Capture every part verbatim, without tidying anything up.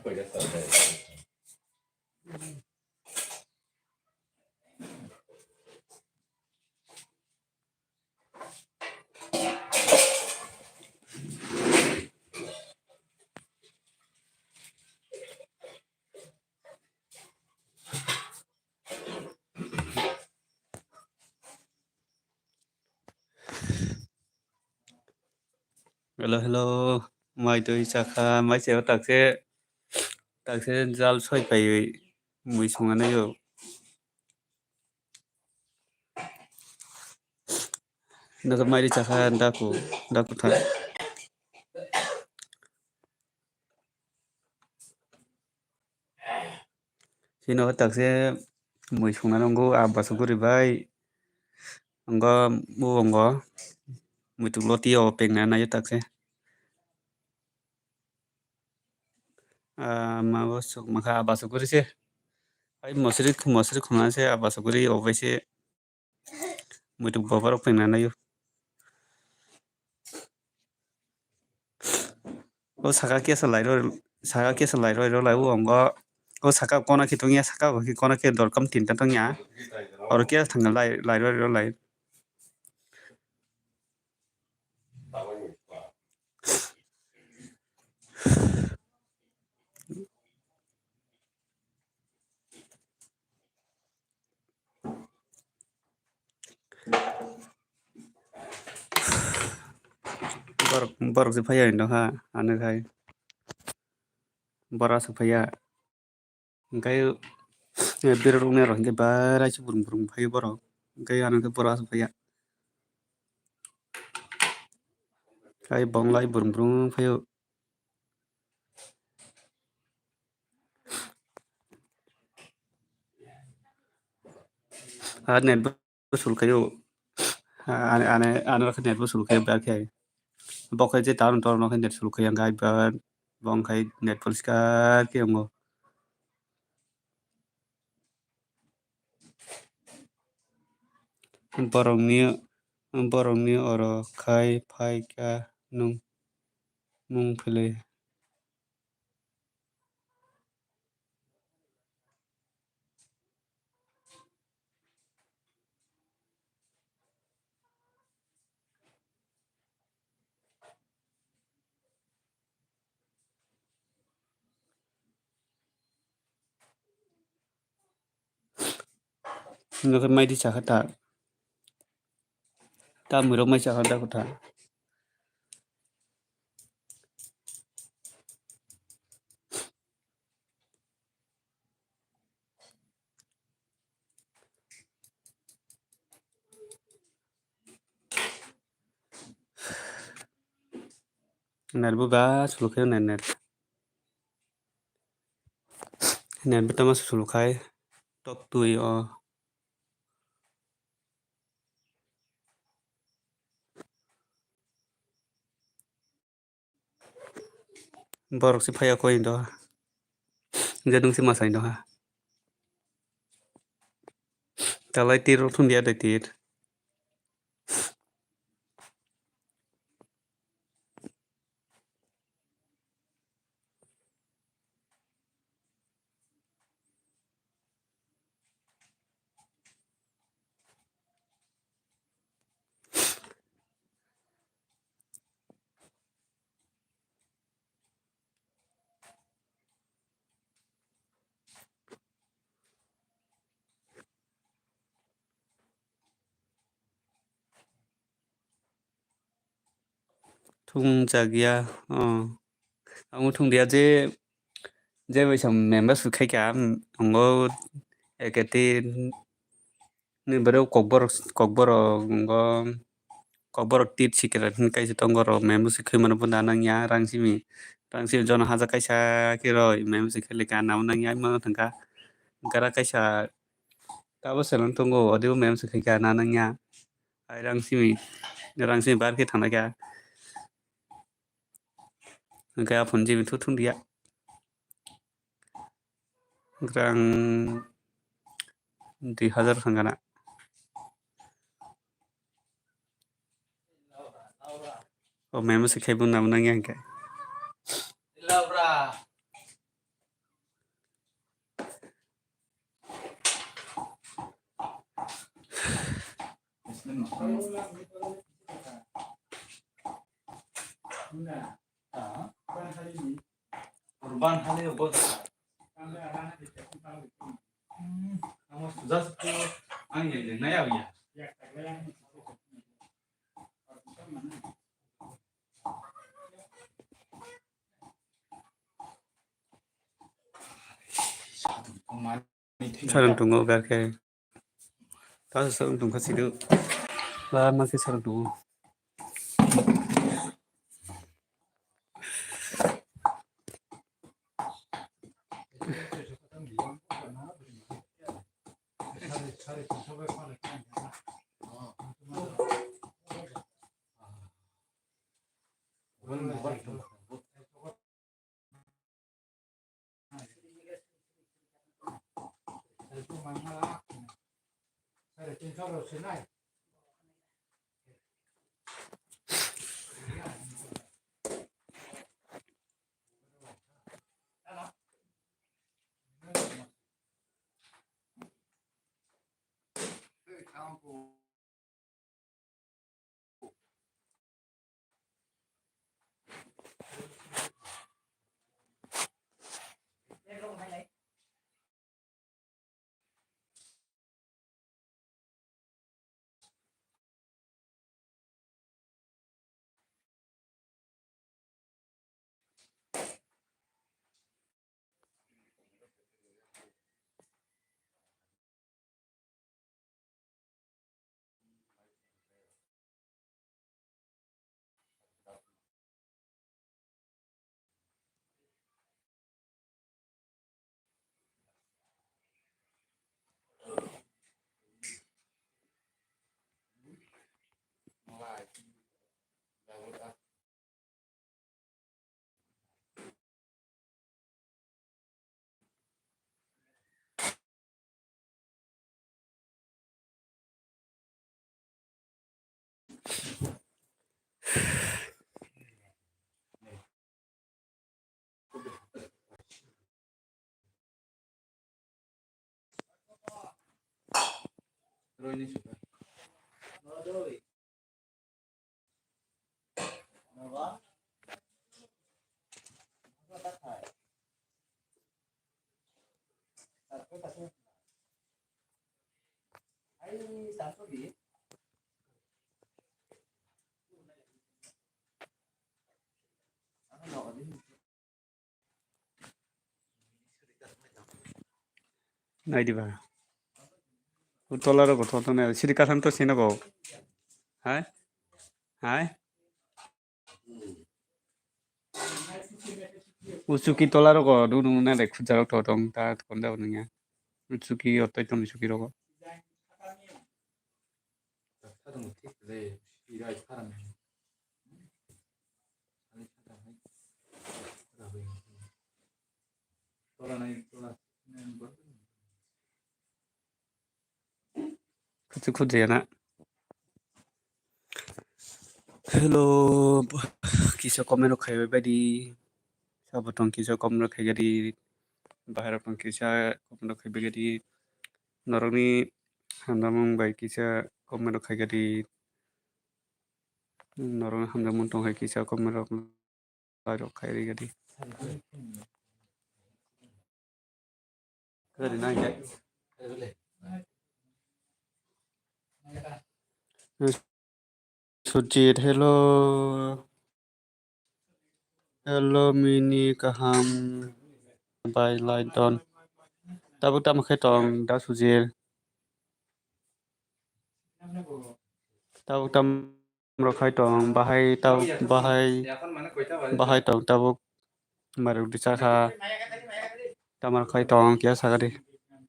Hello, hello. Mai twi chakha, mai se takse, takse jal soi pai mui sungana yo. Nokhe mai ri chakha daku, daku tha. Chini o takse mui songna nungo, ah, basukuri bai. Ongo, bo ongo. Muituk loti o pengna naio takse. Ah, ma bo suk makha, ah, basukuri se. Ai mosri, mosri khumna se, ah, basukuri o bai se. Muituk boborok pengna naio. O saka kesa lai rw, saka kesa lai rw, rw lai o ongo. O saka kona khe tongya, saka bo khe kona khe dorkam tinta tongya. Oro kesa thangna lai, lai rw, rw lai. Borok, borok se phaiya indo ha, ano khai. Bora se phaiya. Hingkai, eh, berok rok nai rok hingke barai se burung burung phaiyo borok. Hingke ano khe bora se phaiya. Kai bonglai burung burung phaiyo. Ah, net bo sul khayo. Ah, ane, ane, ano khe net bo sul khayo, bar khe. Bo khe je town, town no khe net sul khayo, hingke bar, bo wng khai net poriskar khe wngo. Borokni, borokni oro khai phai kha nwng mung philwi. Hingke maidi chakha ta. Ta mwrwk mai chakha da kotha. Net bo ba sulu khe net net. Net bo tama sulu khai tok twi o. Borok se phaiya koi do. Hingke nwng se masai do ha. Talai tir rok thum ya de tir. Thung jak ya, oh. Ang thung dia je, je bai sam member su khai kha, ang, ango ekati ni bero kokbor, kokbor, ango kokbor tit sikera hin kaisa tongo ro, member su khai mano bo da nang ya, rang simi, rang simi jono haja kaisa khe roi, member su khai le ka nang ya, mano thang kha, gara kaisa tabo seleng tongo, odibo member su khai kha na nang ya. Ai rang simi, rang simi bar khe thang kha. Hingke aphun jimit thu thung dia. Rang dui hazar thang kana. O memo se khai bung namo nang yang khe. Urban hali bo. Ang suja suku ang yang yang naya ya. Sarang tungo berke. Tasa sarang tungkha sidu. Ba ma ke sarang tungo. Nai diba. Tola rogo thon thon nai. Siri katham to sino go. Hai? Hai? Uchuki tola rogo dunu na de khujaro to tong ta konda nungya. Uchuki otai tong uchuki rogo. Kuchu khujaya na. Hello, kisa comment rok khaibai baidi. Sabo tong kisa comment rok khaiga di. Bahai rok tong kisa comment rok khaibai di. Norokni hamdamung bai kisa comment rok khaiga di. Norokni hamdamung tong hai kisa comment rok. Lairok khai ri gadi. Gari nang khe. Sujit, hello. Hello, Mini, kaham. Bye, Laidon. Tabuk tamo khe tong, da Sujit. Tabuk tam rok khai tong, bahai tabuk, bahai, bahai tong tabuk. Mairok di chakha. Tamar khai tong, kiya sakha di.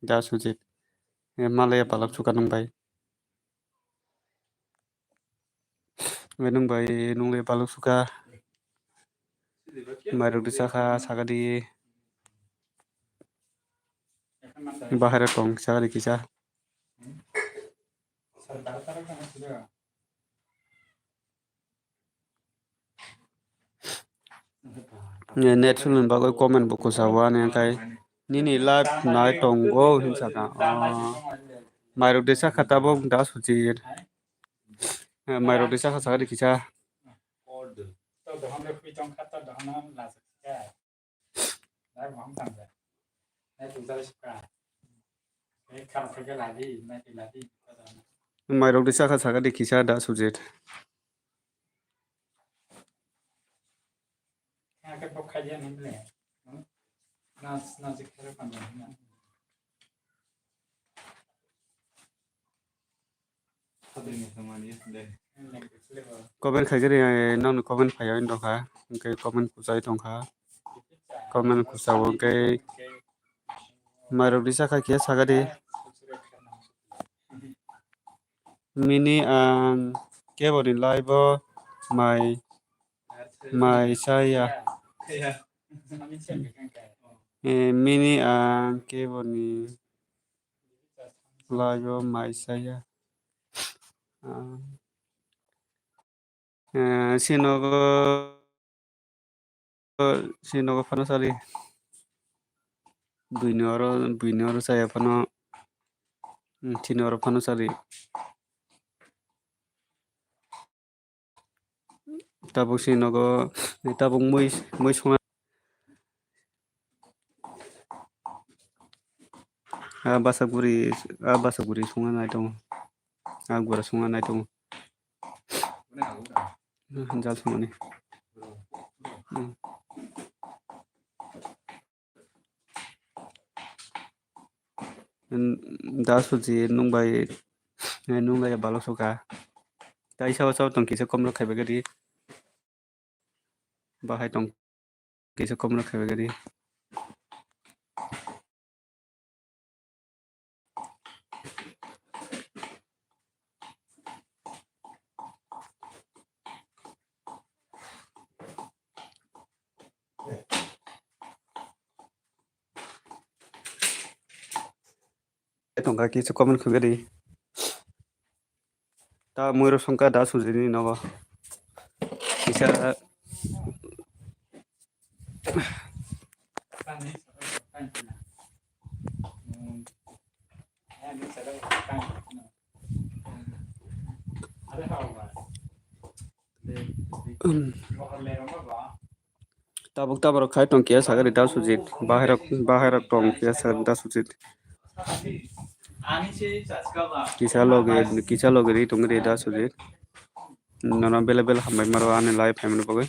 Da Sujit. E, malaya balok chuka nung bai. Nung bai, nung le balok chuka. Mairok di chakha, sakha di. Bahai rok tong, sakha di kisa. Net sulni bagwi comment bo kwsa wani, hwnkhe nini live nai tongo hinwi sakha. Mairok de sakha tabuk da Sujit. Eh, mairok de chakha chakha de kisa. Mairok de chakha chakha de kisa da subject. Comment khaigari, eh, nokni comment phaiya wng tongkha, hwnkhe comment kuchai tongkha, comment kuchao hwnkhe mairok de chakha kisa chakha de. Mini ang keboni live o mai, mai chaya. Eh, mini ang keboni live o mai chaya. Ah. Eh, si nogo, si nogo phano sali. Buini oro, buini oro chaya phano, hmm, chini oro phano sali. Tabuk si nogo, tabuk mui, mui songna. Ah, basa guri, ah, basa guri songna nai tongo. Ah, gura songna nai tongo. Hmm, jal songmani. Hmm. Hmm, da suji nung bai, eh, nung bai balok soka. Tai sao sao tong kisa komrok khaibai gadi. Bahai tong kisa komrok khaibai gadi. Tongkha kisa comment khwgadi. Ta muiro songkha da sujini nogo. Kisa Tabuk taborok khai tong kiya sagari da sujit. Bahairok, bahairok tong kiya sagari da sujit. Kisa loge, kisa loge ri tong ri da sujit. Nono bele bele hambai maro ani live phaimani bagwi.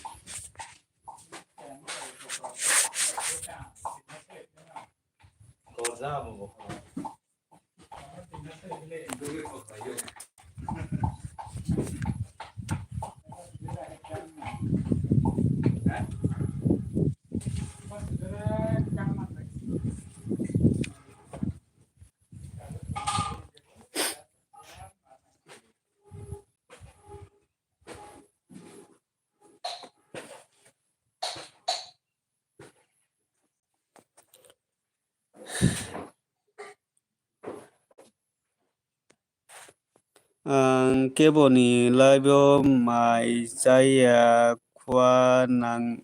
Ang keboni live o mai chaya khua nang,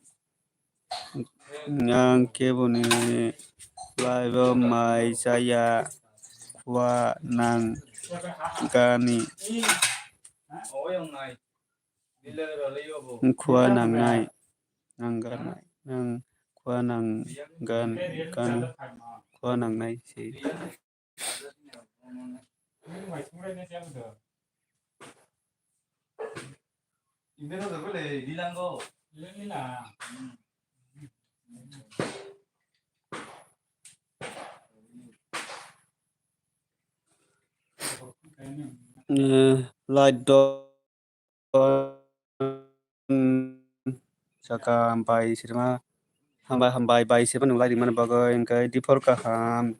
ang keboni live o mai chaya khua nang gani. Khua nangnai, nang ganai, nang khua nang gan, gan, khua nangnai se. Eh, light do. Saka hambai sirma, hambai, hambai bai sirma nung lai rimani bagwi, hwnkhe diphor kaham,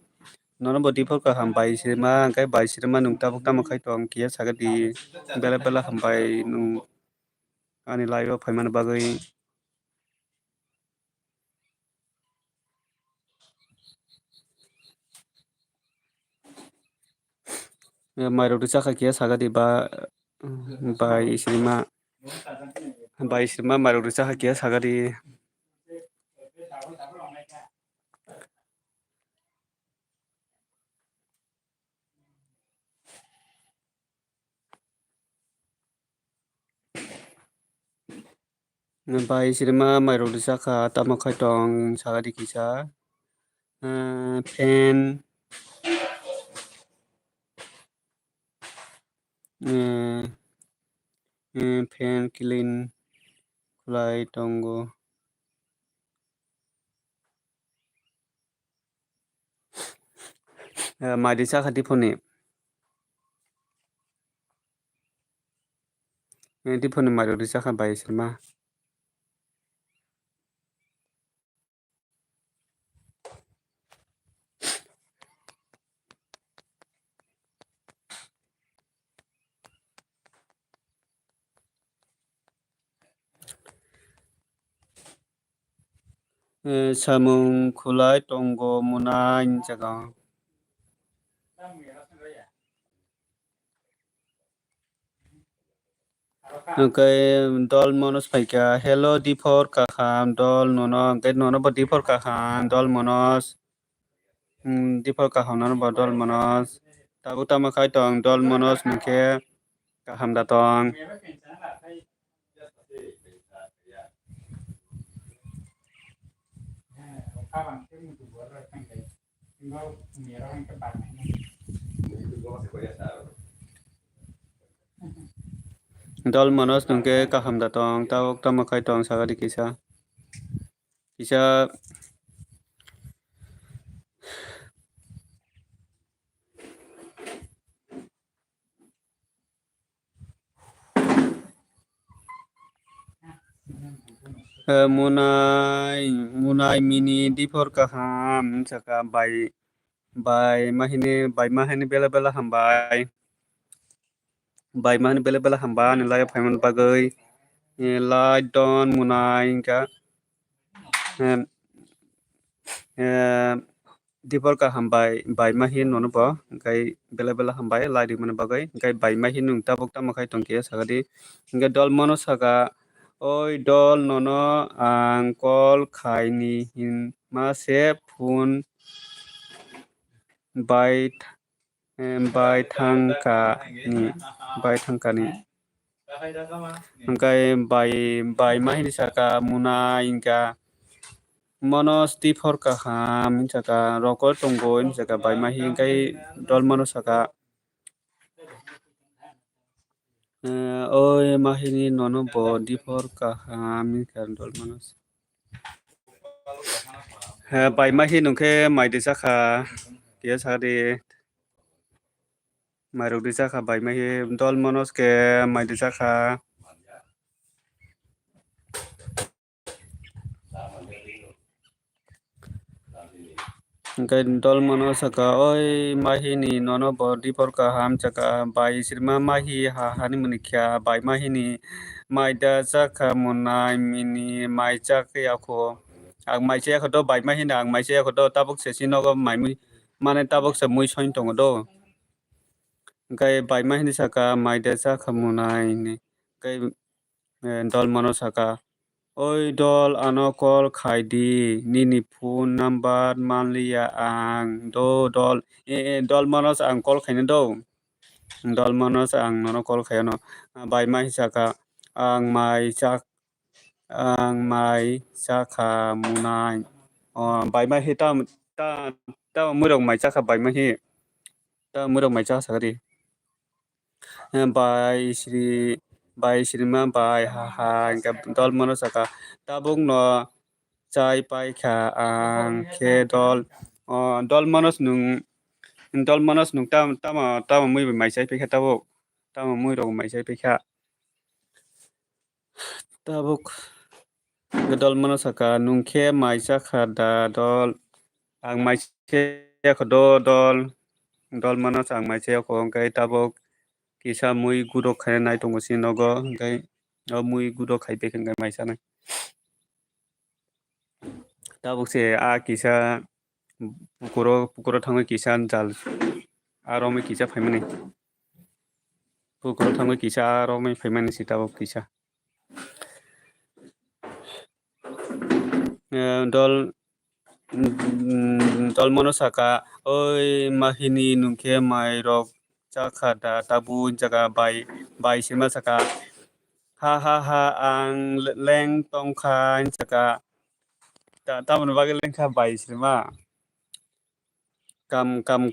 nono bo diphor kaham bai sirma, hwnkhe bai sirma nung tabuk tamo khai tong kiya sagadi, bela bela hambai nung ani live o phaimani bagwi. Mairok rwchapkha kiya sagadi ba, bai sirma, bai sirma mairok rwchapkha kiya sagadi. Bai sirima mairok rwchakha, tamo khai tong, saka di kisa. Eh, fan. Eh, eh, fan clean khwlai tongo. Eh, mai rwchakha diphoni. Eh, diphoni mairok rwchakha bai sirima. Eh, samung khwlai tongo mwnai hinwi saka. Hwnkhe dol Manoj phaikha, "Hello, diphor kaham, dol nono," hwnkhe nono bo diphor kaham, dol Manoj. Hmm, diphor kaham nono bo dol Manoj. Tabuk tamo khai tong, dol Manoj, nwng khe kaham da tong. Dol Manoj, nwng khe kaham da tong, tabuk tamo khai tong, saka di kisa. Kisa. Eh, mwnai, mwnai mini diphor kaham, saka bai, bai mahini, bai mahini bela bela hambai. Bai mahini bela bela hambai, ani live phaimani bagwi. Eh, like don mwnai, hwnkha, eh, eh, diphor kaham bai, bai mahi nono bo, hwnkhe bela bela hambai, like rimani bagwi, hwnkhe bai mahi nwng tabuk tamo khai tongkhe saka di, hwnkhe dol Manoj saka, "Oi dol, nono ang call khaini hinma se phone bai, bai thangkani, bai thangkani." Hwnkhe bai, bai mahini saka mwnai hwnkha, "Manoj diphor kaham," hinwi saka, "Rokor tongo," hinwi saka bai mahi, hwnkhe dol Manoj saka, eh, "Oi mahini, nono bo diphor kaham," hinwi saka dol Manoj. Eh, bai mahi nwng khe mai rwchakha, kisa saka di. Mairok rwchakha bai mahi, dol Manoj khe mai rwchakha. Hwnkhe dol Manoj saka, "Oi mahini, nono bo diphor kaham," saka, bai sirima mahi ha hani mani kha, bai mahini mai da chakha mwnai mini mai chakya kho. Ang mai chaya kho do, bai mahini ang mai chaya kho do, tabuk se si nogo mai mui, mane tabuk se mui soin tongo do. Hwnkhe bai mahini saka, "Mai da chakha mwnai," hinwi. Hwnkhe, eh, dol Manoj saka, "Oi dol, ano call khai di, nini phone number manliya ang do dol." Eh, eh, dol Manoj ang call khaina do. Dol Manoj ang nono call khaiyano. Bai mahi saka, "Ang mai chak, ang mai chakha mwnai." O, bai mahi tam, ta, ta muirok mai chakha bai mahi. Ta muirok mai chakha sakadi. Eh, bai sri, bai srima bai ha ha, hwnkhe dol Manoj saka, "Tabuk no chai paikha ang khe dol." O, dol Manoj nwng, dol Manoj nwng tam, tamo, tamo mui bai mai chai paikha tabuk? Tamo muirok mai chai paikha? Tabuk dol Manoj saka, "Nwng khe mai chakha da dol?" "Ang mai chaya kho do dol." Dol Manoj ang mai chaya kho, hwnkhe tabuk kisa mui gudok khaina nai tongo chini nogo, hwnkhe o mui gudok khai pekha hwnkhe mai chanai. Tabuk se a kisa pukuro, pukuro thangwi kisa jal, a romwi kisa phaimani. Pukuro thangwi kisa a romwi phaimani se tabuk kisa. Eh, dol, mm, dol Manoj saka, "Oi mahini, nwng khe mairok chakha da tabuk?" Hinwi saka, bai, bai sima saka, Ha ha ha, ang le-, leng tongkha, hinsa kha. Ta-, tamoni bagwi lengkha bai srima. Kam, kam,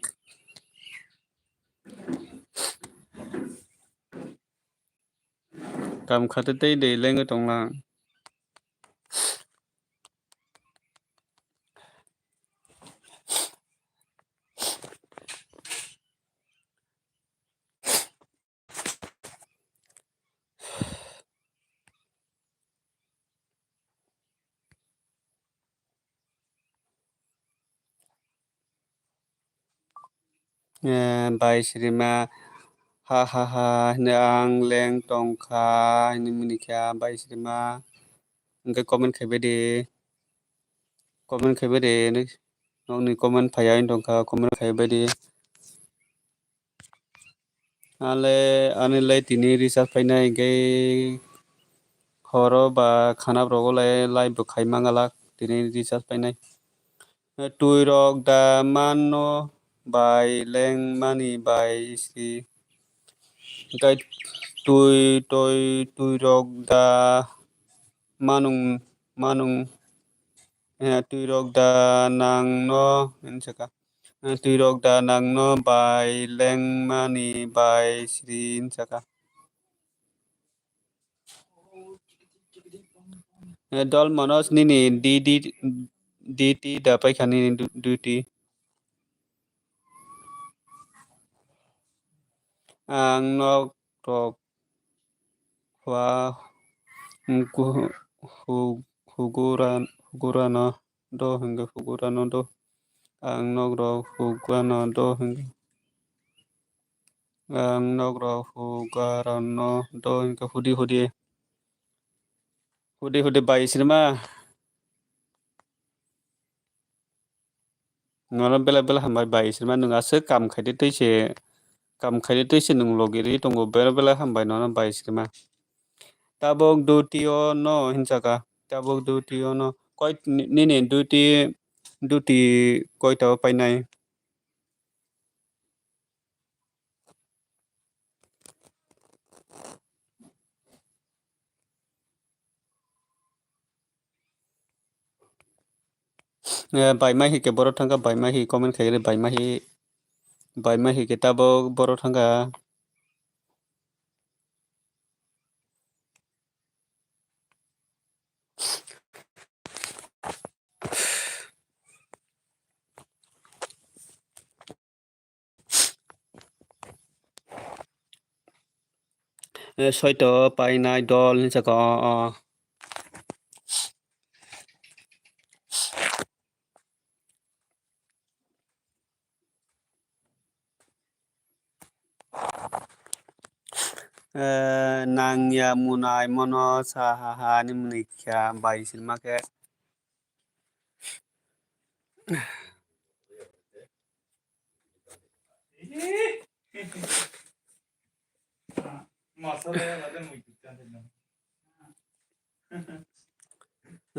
kam khatwi tei de lengwi tonglang. Eh, bai srima, ha ha ha, hwnwi ang leng tongkha, hwnwi mini kha bai srima. Hwnkhe comment khaibai di, comment khaibai di, nokni comment phaiya wng tongkha, comment khaibai di. Ale, ani lai tini recharge painai hwnkhe horo ba khana rogo lai live bo khai mangalak tini recharge painai. Twi rok da mano bai leng mani bai sri. Hwnkhe twi, twi, twi rok da manung, manung, eh, twi rok da nang no, hinsa kha. Twi rok da nang no bai leng mani bai sri, hinsa kha. Eh, dol Manos nini D D, D T da paikha nini du-, duty. Ang nok rok hua, hu-, hu-, hugura-, hugurano do hwnkhe hugurano do. Ang nok rok hugurano do hwnkhe. Ang nok rok hugarano do hwnkhe hudi hudi. Hudi hudi bai srima. Nono belai belai hambai bai srima, nwng aswk kam khaidi twi se, kam khaidi twi se nwng logi ri tongo, belai belai hambai nono bai srima. Tabuk duty o no hinsa kha, tabuk duty o no. Koi ni-, nini duty, duty koita o painai? Eh, bai ma hi khe borok thangkha, bai ma hi comment khaikhe, bai ma hi, bai ma hi khe tabuk borok thangkha. Eh, soito painai dol hinsa kha, o, o. Eh, nangya munai mono sa ha ha ni mwnwi kha bai sima khe.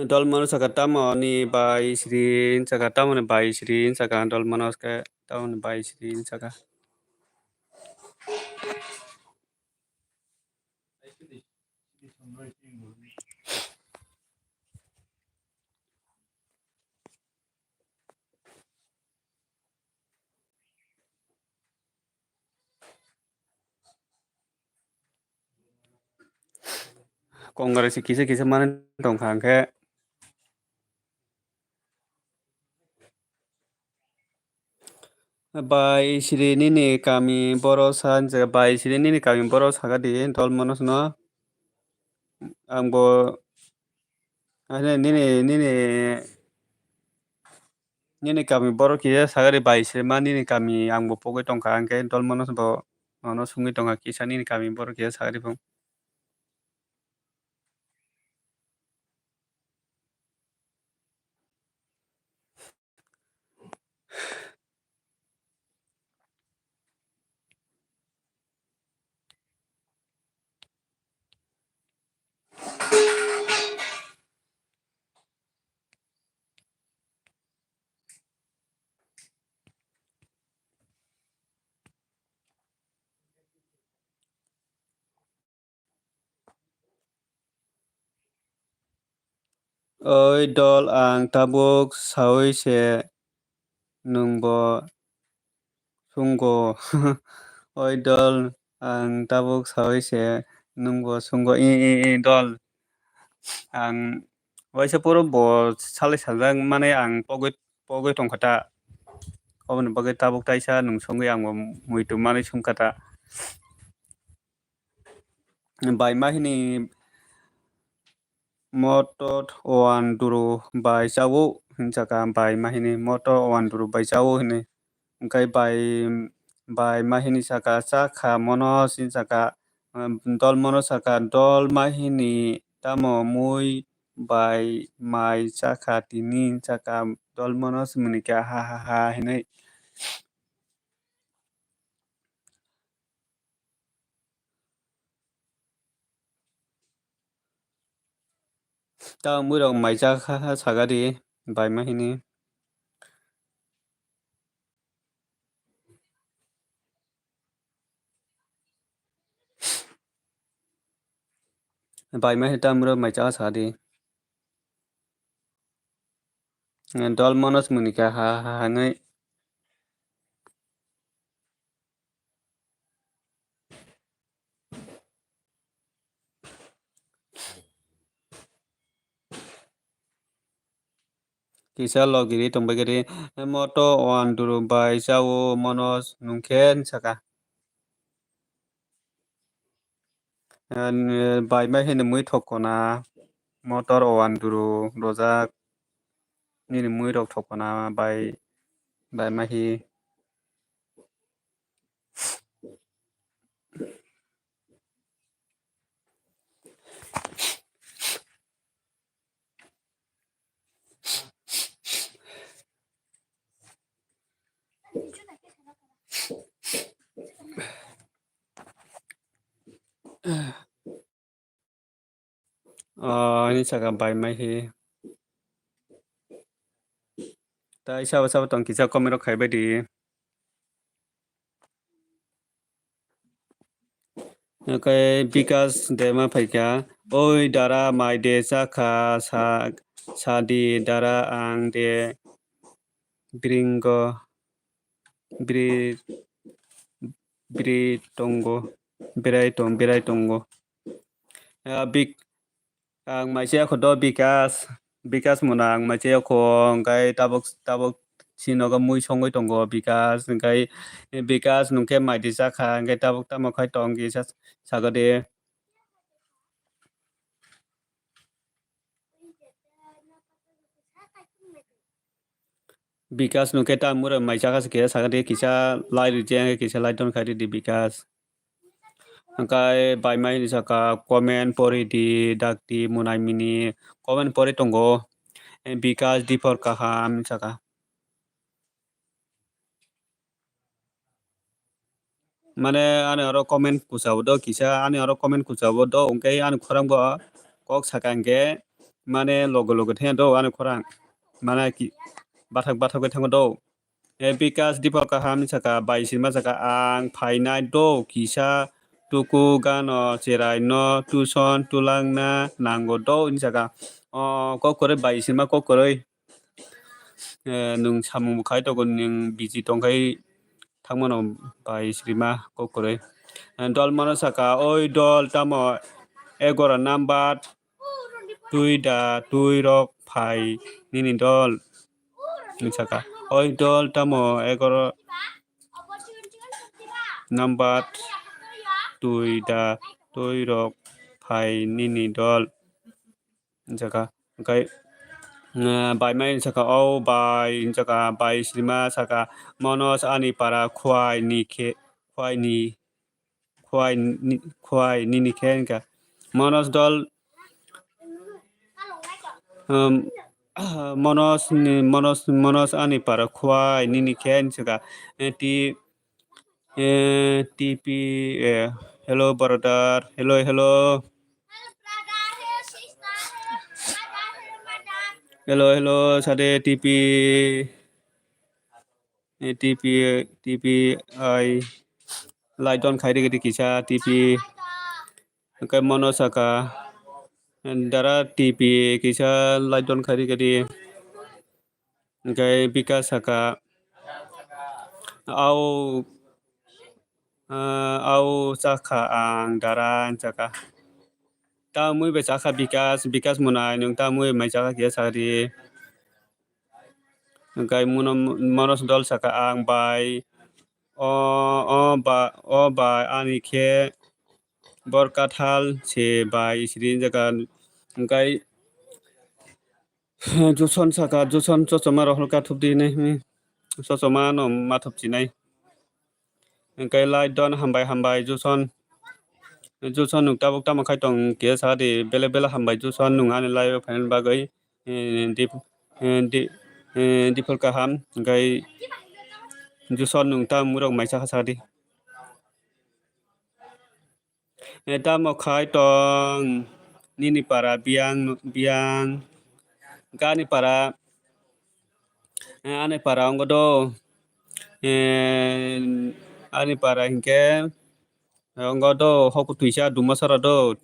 Dol mano saka tamo ni bai sri saka tamo ni bai sri saka dol mano saka tamo ni bai sri saka. Congress kisa kisa mani tongkha hwnkhe. Bai sri nini kami borok sa, bai sri nini kami borok saka di dol monos no. Ang bo, nini, nini, nini kami borok kisa saka di bai sri ma nini kami ang bo pogwi tongkha, hwnkhe dol monos bo nono sungwi tongkha kisa nini kami borok kisa saka di phung. Oi dol, ang tabuk saui se nwngbo sungo. Oi dol, ang tabuk saui se nwngbo sungo. I, i, i, dol. Ang waisa puro bo salai saljak mani ang pogwi, pogwi tongkha ta. Oboni bagwi tabuk taisa nwng songwi ang bo muitu manwi songkha ta. Bai ma hini motor o anduru bai chao hinjaka, bai ma hini motor o anduru bai chao hini. Hwnkhe bai, bai ma hini saka, "Chakha mono," hinjaka, dol mono saka, "Dol ma hini tamo mui bai mai chakha tini," hinjaka, dol mono sumuni khe, "Ha, ha, ha," hinwi. Ta muirok mai chakha saka di, bai ma hini. Bai ma hini ta muirok mai chakha saka di. Dol mono sumuni khe ha, ha, ha, hinwi. Kisa logiri tongbai khe ri, motor o anduru bai chao mono nungkhe saka. Bai ma hini mui thok kona, motor o anduru rojak, nini mui rok thok kona bai, bai ma hi. O, ani saka bai mai hi. Tai sabo sabo tong kisa comment rok khaibai di. Oke, Bikas de ma phaikha. Oi dara mai de chakha sa, sadi dara ang de bringo bri, bri tongo, berai tong, berai tongo. Ah, Bik-, ang maisa yakho do Bikas, Bikas muna ang maisa yakho, hwnkhe tabuk, tabuk si nogo mui songwi tongo Bikas, hwnkhe Bikas nungkhe mai di chakha, hwnkhe tabuk tamo khai tong kisa sago de. Bikas nungkhe ta mura mai chakha se kisa sakha di kisa like rwdi, kisa like don khai rwdi Bikas. Hwnkhe bai mai hini saka comment pori di, dak di, munai mini comment pori tongo. Bikas diphor kaham saka. Mane ani oro comment kuchao do kisa, ani oro comment kuchao do, hwnkhe ani khorang bo kok saka hwnkhe mane logo logo thangya do ani khorang. Mane ki bathak bathak khe thango do. E Bikas diphor kaham saka, bai sima saka, ang phainai do kisa tuku gano cherai no tuson tulangna nango do hinwi saka. O kok kwrwi bai sima kok kwrwi. Eh, nwng samung bo khai tongo, nwng busy tongkhai thangmano bai srima kok kwrwi. Eh, dol mano saka, "Oi dol, tamo egora number twi da, twi rok phai nini dol?" Hinwi saka, "Oi dol, tamo egora number twi da, twi rok phai nini dol?" Hinjaka, hwnkhe, ah, bai mai hinjaka, "O bai," hinjaka, bai srima saka, "Monos ani para khwai ni khe, khwai ni, khwai ni, khwai nini khe," hinka. Monos dol, um, Monos ni, Monos, Monos ani para khwai nini khe, hinjaka, eh, ti, Eh, T P, eh, hello brother, hello, hello. Hello, hello, sade T P. Eh, T P, T P I. Like don khai rigi kisa T P. Hwnkhe mono saka. Dara T P kisa like don khairi kadi. Hingke Bikas saka, "Au, ah, au chakha ang dara," saka. Tamwi bai chakha Bikas, Bikas mwnai nwng tamwi mai chakha khe sakdi. Hingke muno Monos dol saka, "Ang bai, o, o ba, o bai ani khe bor kathal se bai," siri saka. Hingke Joson saka, Joson, "Chochoma rohor kathubdi hinwi, hmm, chochoma no mathubchinai." Hingke like don, "Hambai, hambai, Joson. Joson, nwng tabuk tamo khai tong?" khe sakdi, "Belai, belai hambai, Joson, nwng ani live o phainani bagwi, eh, dip-, eh, di-, eh, dipor kaham." Hingke Joson, "Nwng tamwi rok mai chakha sakdi." Eh, tamo khai tong nini para biyang, biyang. Hingke ani para, eh, ani para wngkha do, eh, ani para hingke wngkha do Hokutwisa Dumasora do.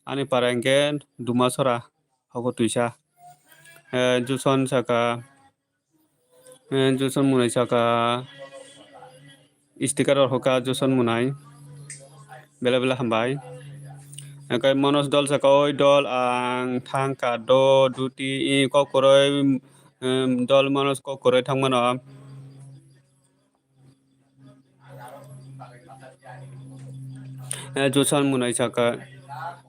Ani para hingke Dumasora. Hokutwisa. Eh, Joson saka, eh, Joson mwnai saka, sticker rok hoka Joson mwnai. Belai belai hambai. Hingke Monos dol saka, "Oi dol, ang thangkha do duty," i kok kwrwi, em, dol Monos kok kwrwi thangmano. Eh, Joson mwnai saka,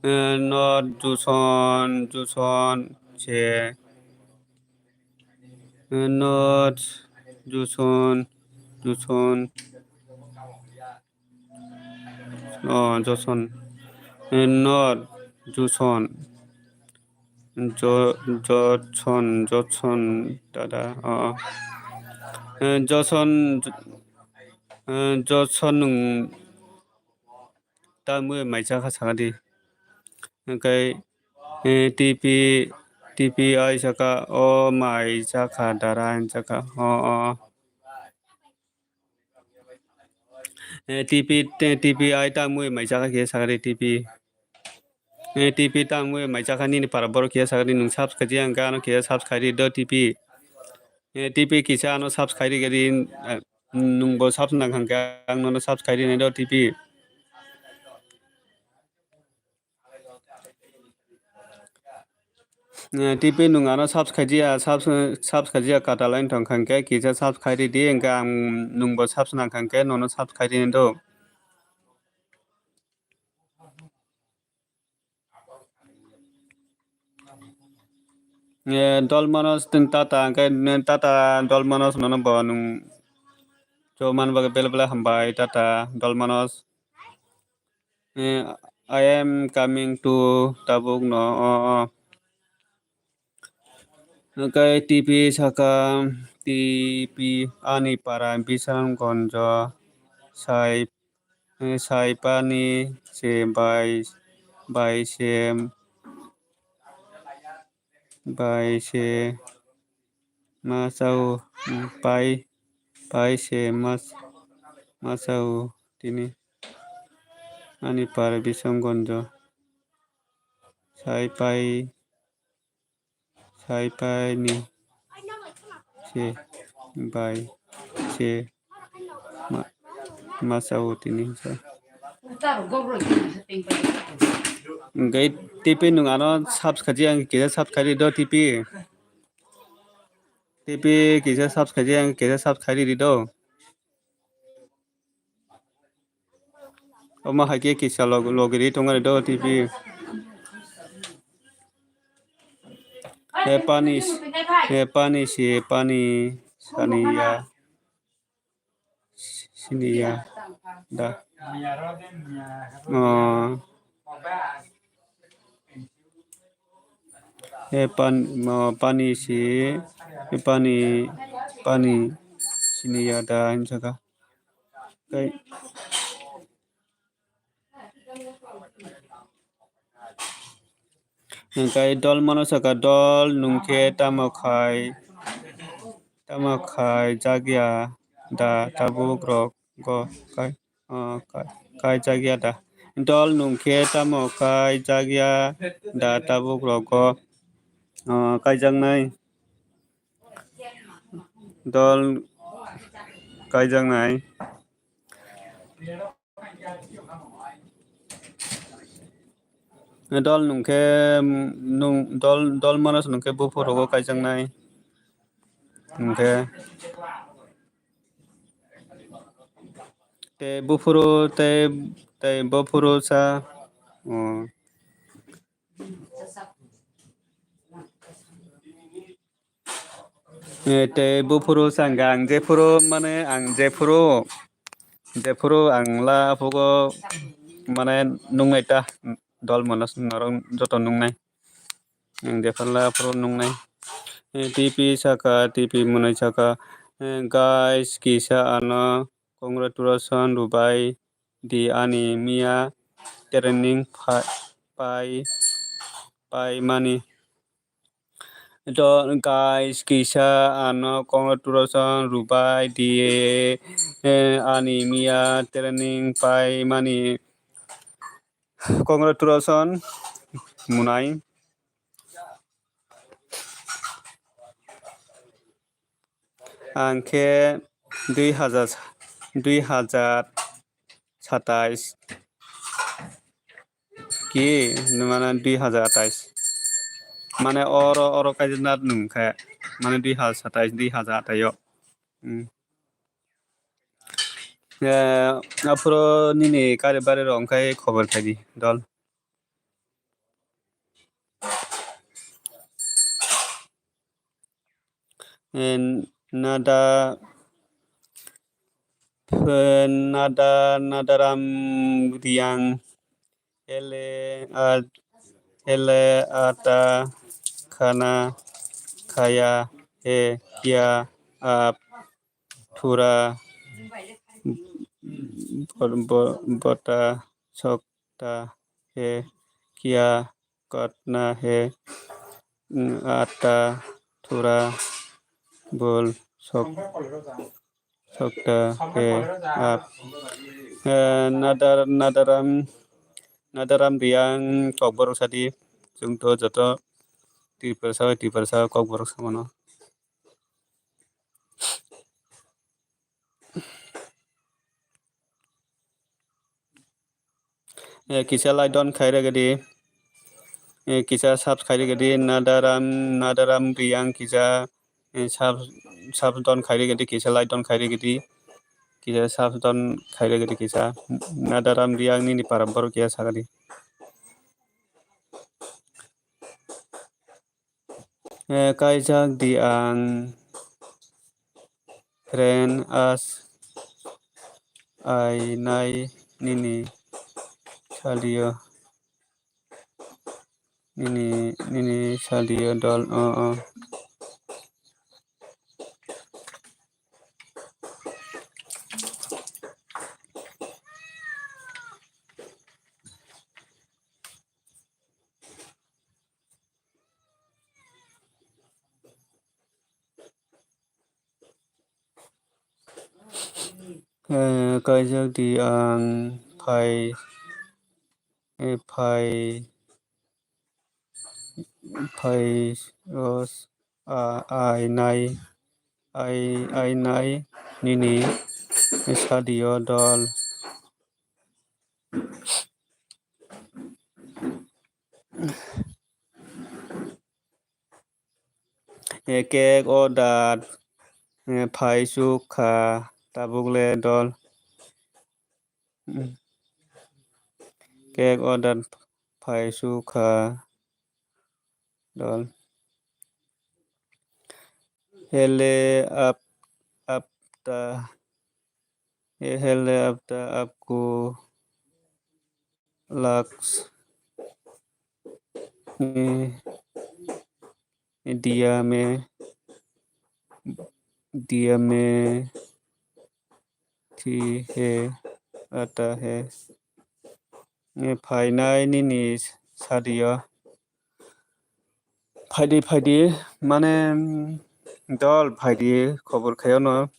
eh, not Joson, Joson se, eh, not Joson, Joson, oh, Joson, eh, not Joson. Jo-, Joson, Joson, dada, oh, oh. Eh, Joson, eh, Joson nwng tamwi mai chakha sakdi. Hingke, eh, T P, T P I saka, "O mai chakha dara," hinwi saka, oh, oh. Eh, T P, te-, T P I tamwi mai chakha khe sakdi T P. Eh, T P tamwi mai chakha nini para borok khe sakdi, nwng subscribe ya hingke ano khe subscribe ri do T P. Eh, T P kisa ano subscribe ri gadi, eh, nwngbo subscribe nang hingke ang nono subscribe ri nai do T P. Eh, T P nwng ano subscribe ya, subs-, subscribe ya kata line tong kha hingke kisa subscribe ri di, hingke ang nwngbo subscribe nang kha hingke nono subscribe ri nai do. Eh, dol Manos tin tata, hingke tata dol Manos nono bo nwng cho man bagwi belai belai hambai tata dol Manos. Eh, I am coming to tabuk no, oh, oh. Hingke T P saka, T P ani para Bisramgonjo sai, eh, sai pani se bai, bai se, bai se ma sao, pai, pai se ma, ma sao tini ani para Bisramgonjo. Sai pai, sai pai ni se bai se ma, ma sao tini sa. Hingke T P nwng ano subscribe ang kisa subscribe ri do T P. T P kisa subscribe ang kisa subscribe ri do. Omo hai khe kisa log-, logiri tongmani do T P. He pani s-, he pani si, he pani sani ya. Sini ya. Da. Oh. He pan-, mo-, pani si, he pani, pani sini ya da, hinjaka. Kai. Hingkai dol mano saka, dol nungkhe tamo khai, tamo khai jakya da tabuk rok go kai, ah, kai, kai jakya da. Dol nwng khe tamo kaijakya da tabuk rogo? O, kaijaknai. Dol kaijaknai. Dol nwng khe, nwng dol, dol manas nwng khe buphuru rogo kaijaknai. Nwng khe tei buphuru tei, tei buphuru sa, o. Eh, tei buphuru sa hwnkha ang jephuru mane ang jephuru, jephuru ang la aphugo mane nungnai ta dol manas norok joto nungnai. Ang jephuru la aphuru nungnai. Eh, T P saka, T P mwnwi saka, eh, guys, kisa ano congratulation rwbai di ani miya training pha-, pai, pai mani. To guys, kisa ano congratulation rwbai di, eh, ani miya training pai mani. Congratulation, mwnai. Ang khe dui hazar, dui hazar satais ki, mane dui hazar atais. Mane oro, oro kaisa nat nwng khe, mane dui hazar satais, dui hazar atais o. Hmm. Eh, aphuru nini kari bari rok wngkha khobor khai di, dol. Eh, nada, eh, nada, Nadaram Riang, ele a, ele ata khana khaya he kya ap thura bo-, bo-, bota sokta he kya karna hai, mm, aata thura bol sok-, sokta hai aap. Eh, Nadar-, Nadaram, Nadaram Riang kokborok sadi, chwng to joto Tiprasa bai Tiprasa kokborok samano. Eh, kisa like don khai rega di. Eh, kisa sub khai rega di. Nadaram, Nadaram Riang kisa, eh, sub, sub don khai rega di. Kisa like don khai rega di. Kisa sub don khai rega di kisa. Nadaram Riang nini para borok kisa saga di. Eh, kaijak di ang friend as ai nai nini salio, nini, nini salio dol, o, o. Eh, kaijak di ang phai, eh, phai, phai os, a, ai nai, ai, ai nai nini sadio dol. Eh, cake order, eh, phai suk kha tabuk le dol. Cake order phai suk kha dol. Hele ap-, apta, hele apta apku laks, eh, diya me, diya me thi he, ata he. Eh, phainai nini sadio. Phaidi, phaidi, mane, mm, dol phaidi, khobor khayono,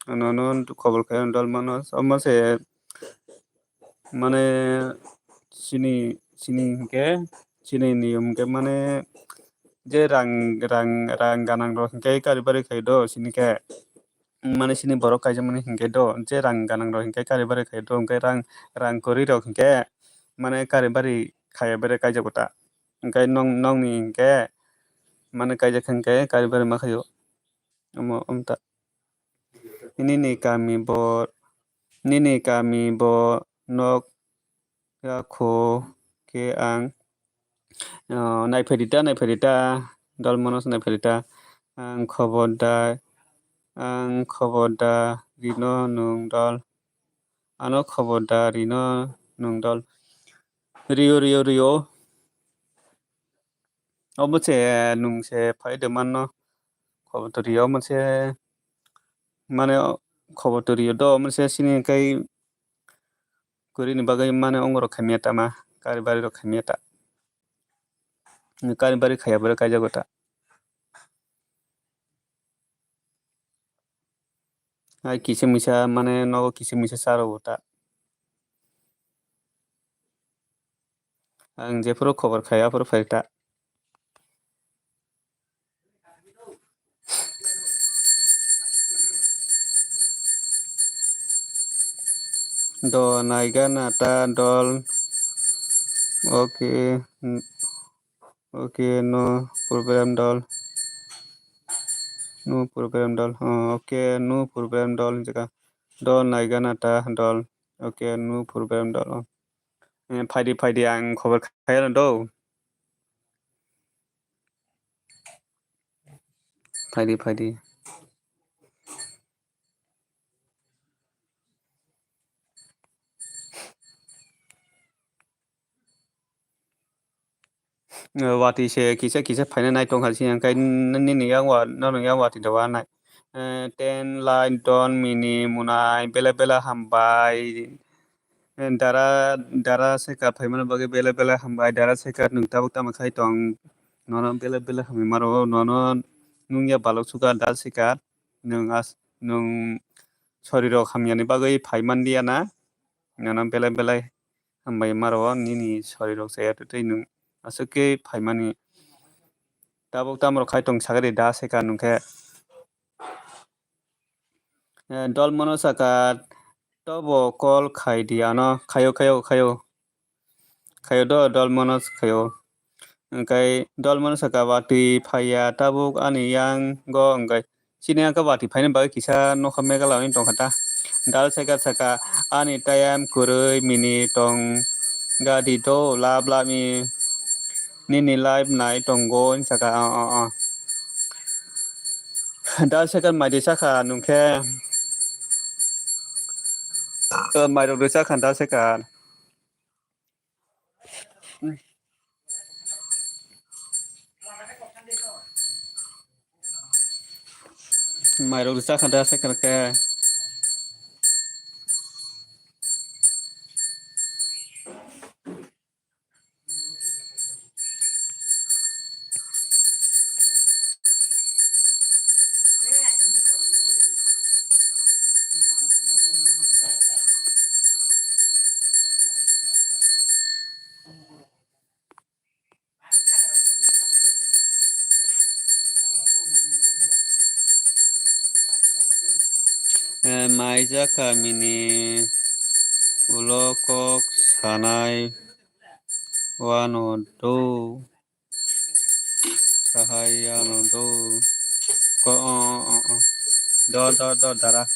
nono khobor khayono dol mano, omo se, mane, chini, chini hinkhe, chini niyom hinkhe mane je rang, rang, rang ganang rok hinkhe karibari khai do, chini khe mane chini borok kaijakmani hinkhe do, je rang ganang rok hinkhe karibari khai do, hinkhe rang, rang kwrwi rok hinkhe mane karibari khaiya bere kaijago ta. Hinkhe nong, nongni hinkhe mane kaijak hinkhe karibari ma khaio. Omo, omo ta. Nini kami bo, nini kami bo nok ya kho khe ang, ah, naiphaidi ta, naiphaidi ta, dol mono se naiphaidi ta. Ang khobor da, ang khobor da rino nwng dol. Ano khobor da rino nwng dol. Rio, rio, rio. Obo se nwng se phai de manno. Khobor to rio, omo se mane khobor to rio do, omo se sini kai kwrwini bagwi mane ongorok khaimya tama, karibari rok khaimya ta. Karibari khaiya bwrwi kaijago ta. Hai kisa misa mane nogo kisa misa cha rw ta. Ang jephuru khobor khai aphuru phai ta. Do naiga na ta dol. Okay. N-, okay, no problem dol. No problem dol. Oh, okay, no problem dol. Jaka do naiga na ta dol. Okay, no problem dol. Eh, phaidi, phaidi, ang khobor khai ano do. Phaidi, phaidi. Eh, watwi se kisa kisa phaina nai tongkha se, hwnkhai nini yang wa, nono yang watwi da wa nai. Eh, ten light don mini munai bela bela hambai. Eh, dara, dara sekar phaimani bagwi bela bela hambai. Dara sekar nwng tabuk tamo khai tong? Nono bela bela hambai maro. Nono nungya balok suka dara sekar. Nwng as, nwng sorirok hamyani bagwi phaimanliya na? Nono bela bela hambai maro. Nini sorirok chaya tei nwng aswk khe phaimani. Tabuk tamo khai tong sakari dara sekar nwng khe. Eh, dol mono saka tobo call khai di ano, khayo, khayo, khayo. Khayo do, dol mono khayo. Hwnkhe dol mono saka watwi phaiya tabuk ani yang go hwnkhe. Chini ang khe watwi phaina bagwi kisa nokha Meghalaya ni tongkha ta. Dal saka saka ani tayam kwrwi minute tong gadi do lab lab ni nini live nai tongo saka o o o. Dal saka mai di saka nungkhe. Mairok rwchak kha da se kar. Mairok rwchak kha da se kar khe. Eh, maija kamini ulo kok sanai wano do. Sahai ano do. Ko, o, o, o. Do, do, do, dara.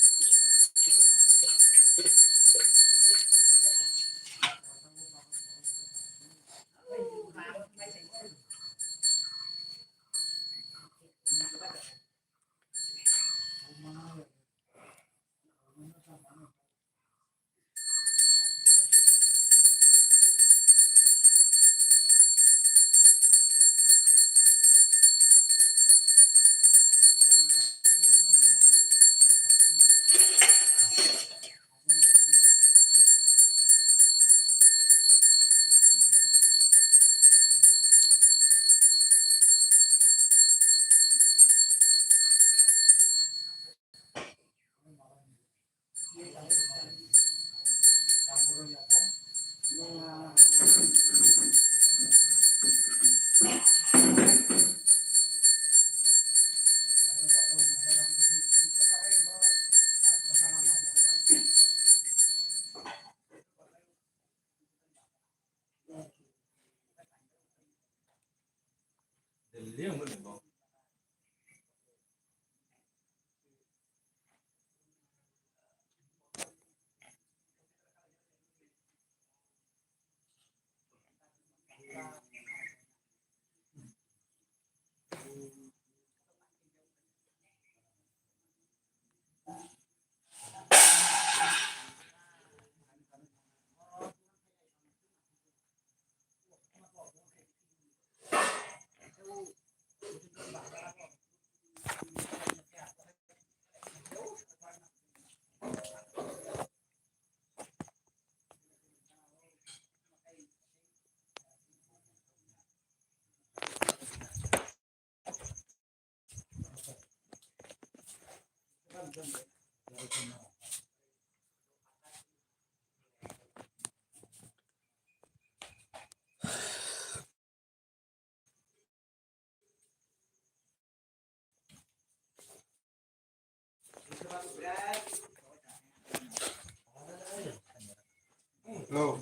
Hello.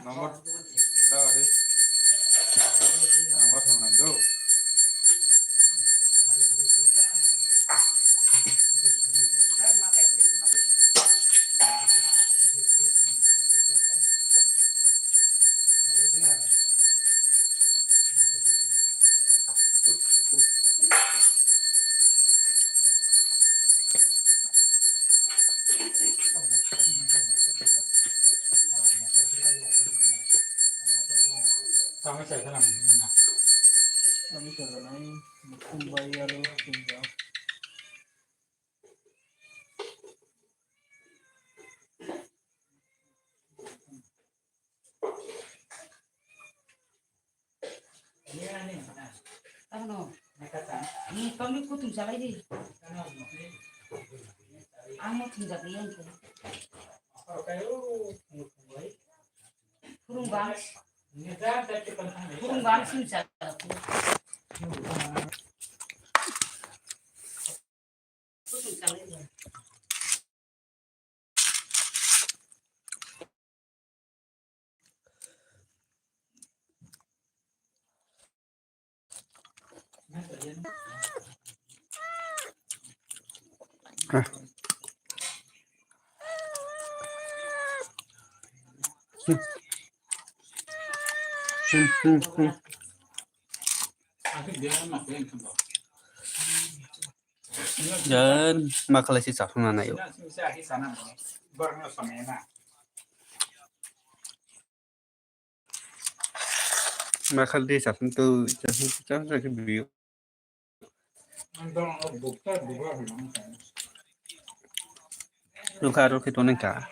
Number daga de. Number phone line do. Tamo no. Ni kami kutung salai di. Ang mo thung jak yang ko. Kurung bang. Kurung bang sing jak. Dan makalai si chapsung na nayo. Makalai si chapsung tu, chapsung tu, chapsung tu biyo. Rukha rukhi toneng ka.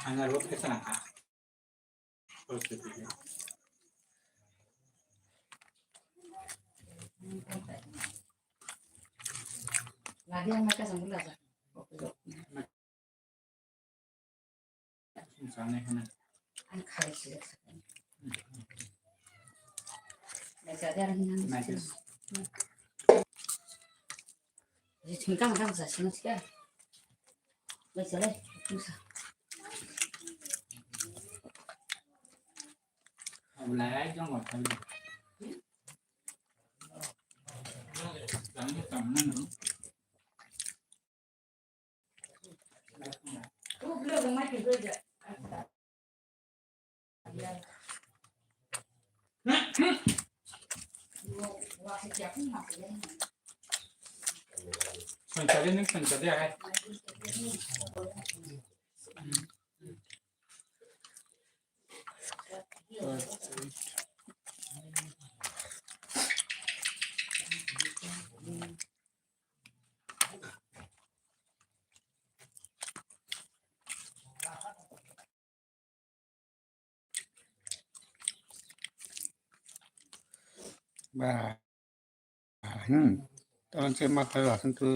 Ang aro khe sana kha. Lagi ang nagkasang gula sa. Ang khai sila sa. Nagkasang. Jising kang kang sa sing sia. Lai sa lai, kung sa. Sansari nung sansari ahai. Ba, hmm. Tawon se ma kha la tu.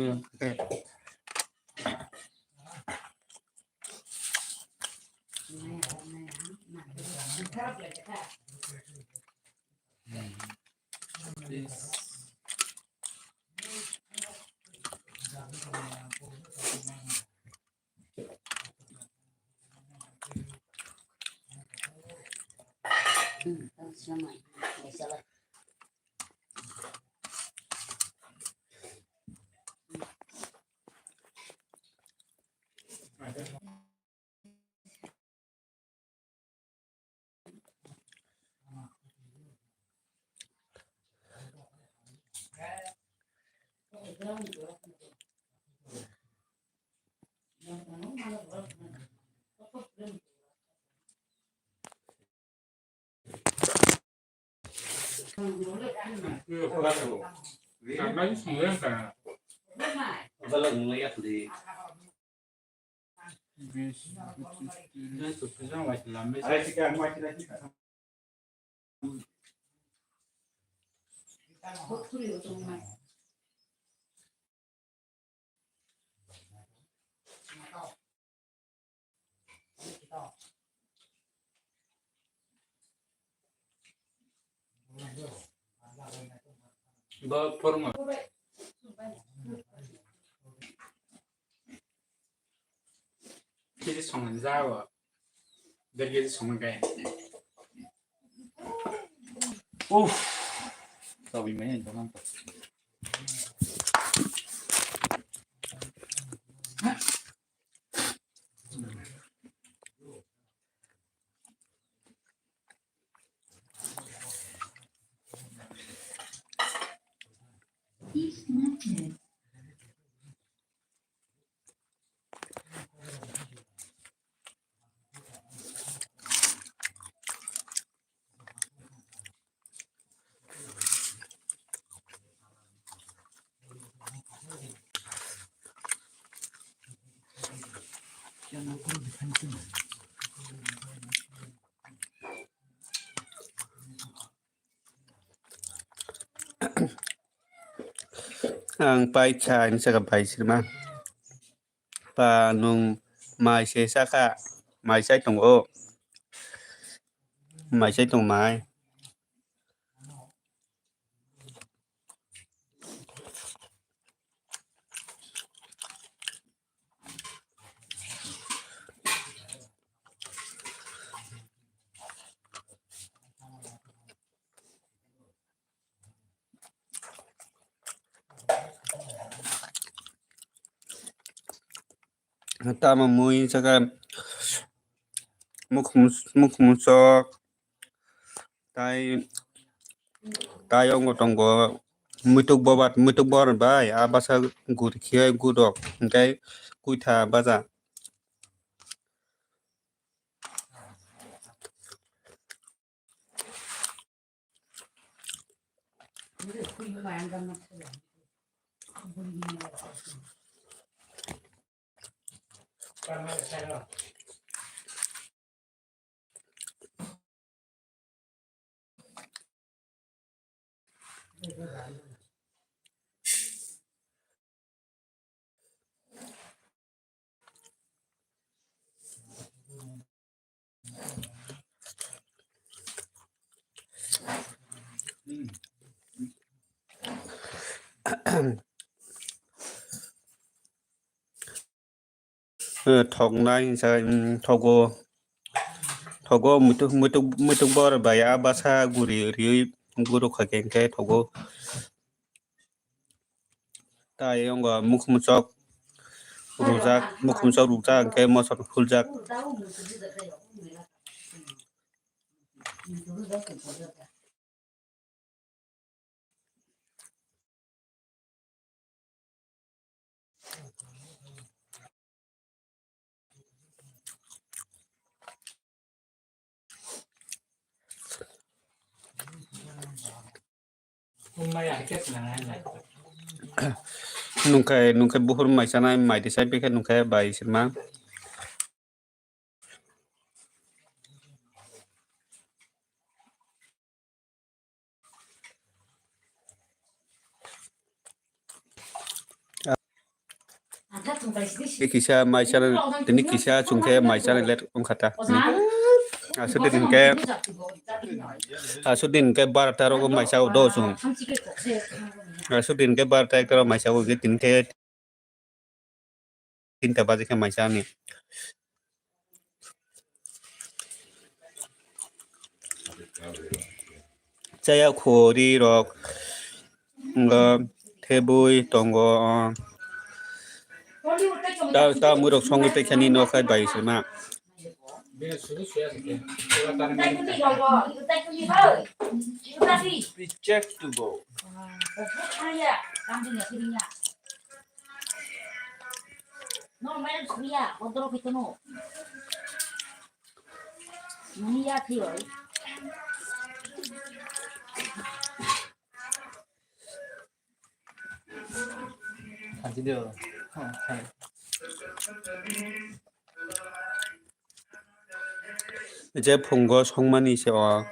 Bo formal. Kiri song jawa. Dari kiri song kai. Uff. Sabi main jaman. Ang pai cha, ini saka pai sirma. Pa nung mai se saka, mai sai tongo. Mai sai tong mai. Tamo mui saka mukhum, mukhum sok. Tai, tai ongo tongo muituk bobat, muituk bor bai a basa guri khiya gudok, hingkai kuitha baja. Eh, thoknai hinsa, mm, thogo, thogo muituk, muituk, muituk bor bai a basa guri riui guru kha khe hingkhe thogo. Tai wngkha mukhum sok rwjak, mukhum sok rwjak hingkhe moso rok huljak. Nungkhe, nungkhe buhur mai chanai, mai tisai bikhe nungkhe bai sima. Tei kisa mai chana, tini kisa chwng khe mai chana let wngkha ta. Aswk din hwnkhe, aswk din hwnkhe barota rogo mai chao do chwng. Aswk din hwnkhe barota ekta rogo mai chao hwnkhe tini khe tinta baje khe mai chani. Chaya khori rok, ngo thebwi tongo, o. Ta, ta mui rok songwi tei khani nok hai bai sima. Rejectable. Je phungo songmani se o.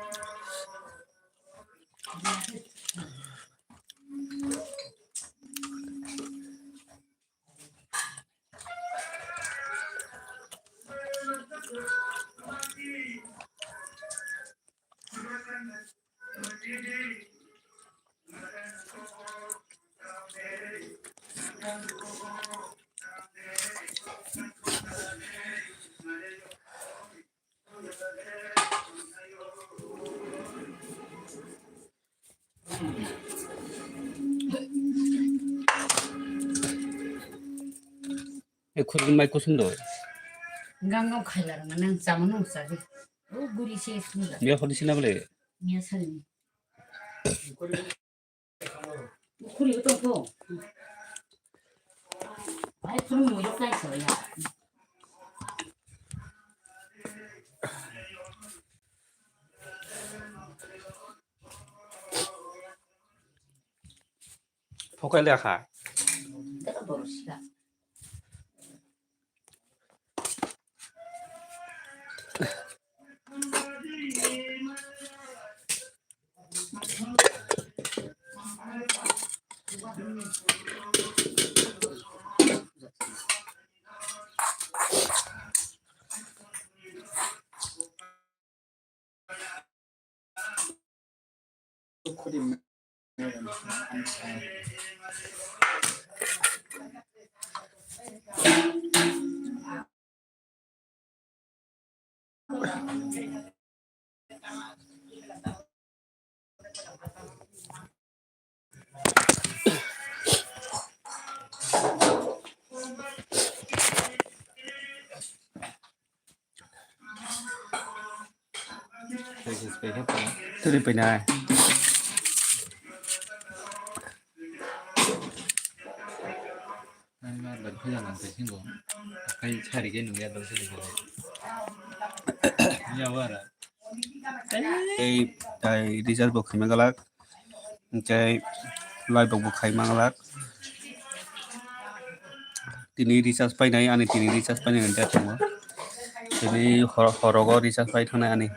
E khurgi mai kusum do. Gam gam khaila rang nang chama nang chagi. O guri se sunda. Biya khodi sina bole. Miya sari. Khuri utang ko. Ai khurung mo yok kai so ya. Phokai lekha. Turi painai. Tei, tei recharge bo khaima galak. Hingke live rok bo khai manglak. Tini recharge painai, ani tini recharge painai hwnwi tongo. Tini hor-, horogo recharge pai thangnai ani.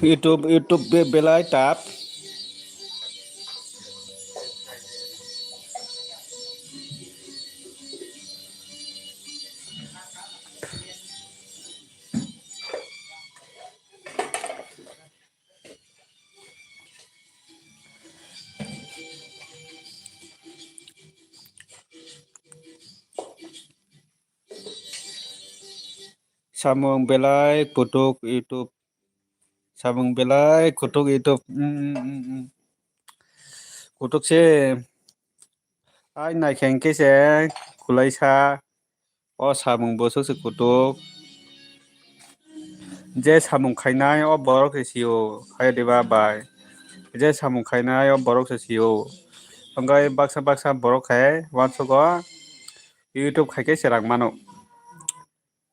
YouTube, YouTube be belai tap. Samung belai kutuk YouTube. Samung belai kutuk YouTube. Mm, mm, mm, mm. Kutuk se. Ai naikhe hwnkhe se kulaisa. O samung bwswk se kutuk. Je samung khainai o borok se sio. Hai diba bai. Je samung khainai o borok se sio. Hwnkhe baksa baksa borok khe uansugo YouTube khaikhe se rang mano.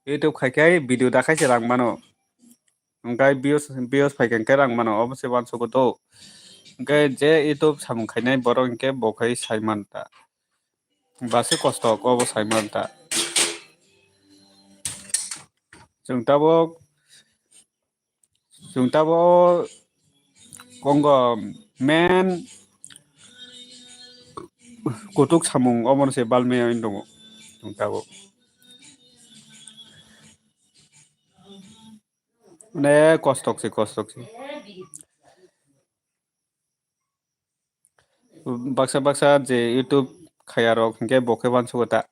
YouTube khaikhe video dakhai se rang mano. Hwnkhe views, views phaikhe hwnkhe rang mano, obo se uansugo do. Hwnkhe je YouTube samung khainai borok hwnkhe bo khai sai manta. Basi kosto obo sai manta. Chwng tabuk, chwng tabuk kongo main kutuk samung omono se balmaya wng tongo chwng tabuk. Onek kostok se, kostok se. Baksa baksa je YouTube khaya rok hwnkhe bo khe uansugo ta.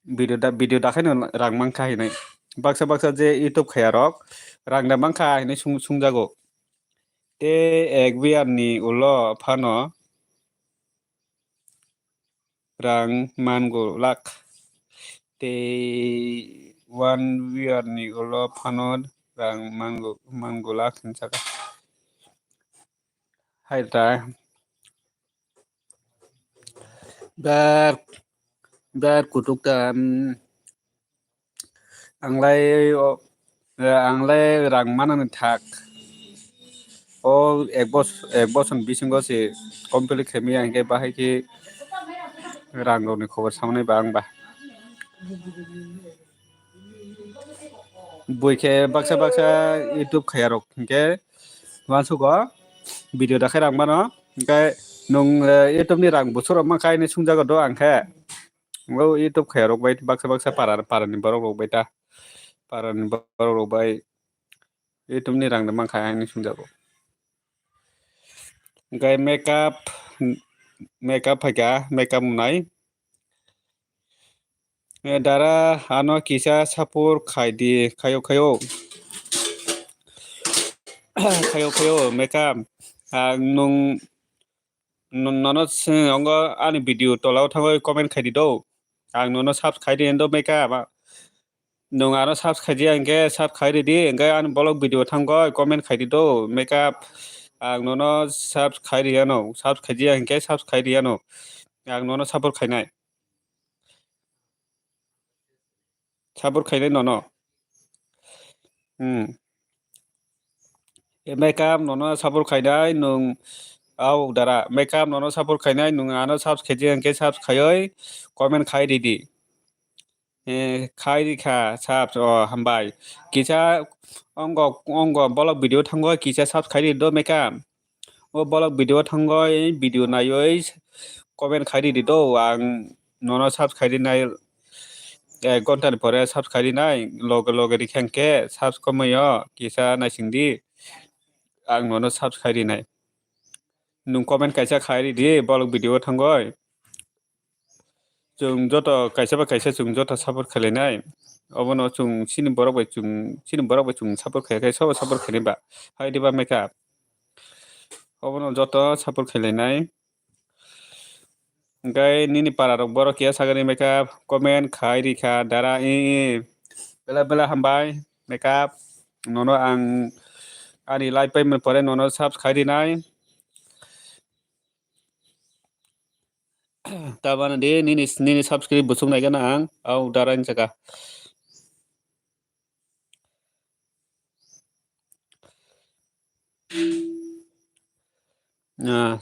Video da, video dakhai no rang mankha hinwi. Baksa baksa je YouTube khaya rok rang da mankha hinwi sung-, sungjago. Tei ek biyar ni ulo phano rang mango lakh. Tei one year ni ulo phano rang mango, mango lakh hinwi saka. Hai ta. Ber, ber kutuk ta, mm, Ang lai o, eh, ang lai rang manani thak. O ek bos-, ek bosor bisingo se complete khaimaya hwnkhe bahai khe rang rokni khobor samanai ba ang ba. Bui khe baksa baksa YouTube khaya rok hwnkhe uansugo video dakhai rang mano. Hwnkhe nwng, eh, YouTube ni rang bwswk rok mankha hinwi sungjago do ang khe. O YouTube khaya rok bai baksa baksa para, para ni borok rok bai ta. Para ni borok rok bai YouTube ni rang da mankha hinwi sungjago. Hwnkhe makeup, makeup phaikha, makeup nai. Eh, dara ano kisa support khai di, khayo, khayo. Khayo, khayo, makeup. Ang nung, nun-, nono se-, ongo ani video tola o thangwi comment khai di do. Ang nono subscribe di do, makeup. Nung ano subscribe di hwnkhe subscribe di, hwnkhe ani vlog video thango comment khai di do, makeup. Ang nono subscribe di ano, subscribe di hwnkhe subscribe di ano. Ang nono support khainai. Support khainai nono. Hmm. E makeup nono support khainai nwng au dara. Makeup nono support khainai nwng ano subs khaidi hwnkhe subs khaiwi comment khai ridi. Eh, khai rikha subs, o hambai. Kisa ongo, ongo bolok video thango kisa subs khai rido makeup. O bolok video thango, video naiwi comment khai ridi do, ang nono subs khai rinai, ek ghonta ni pore subs khai rinai, loge loge rikha hwnkhe subs komwi o kisa naising di, ang nono subs khai rinai. Nwng comment kaisa khai ridi bolok video thangoi. Chwng joto kaisa ba kaisa chwng joto support khlainai. Obono chwng chini borok bai chwng, chini borok bai chwng support khlai khe sobo support khlainai ba. Hai diba makeup. Obono joto support khlainai. Hwnkhe nini para rok borok kiya sagani makeup comment khai rikha dara i i. Bela bela hambai makeup. Nono ang ani live paimani pore nono subs khai rinai. Tabana di nini, nini subscribe busuk naikana ang, au dara ni saka. Ah,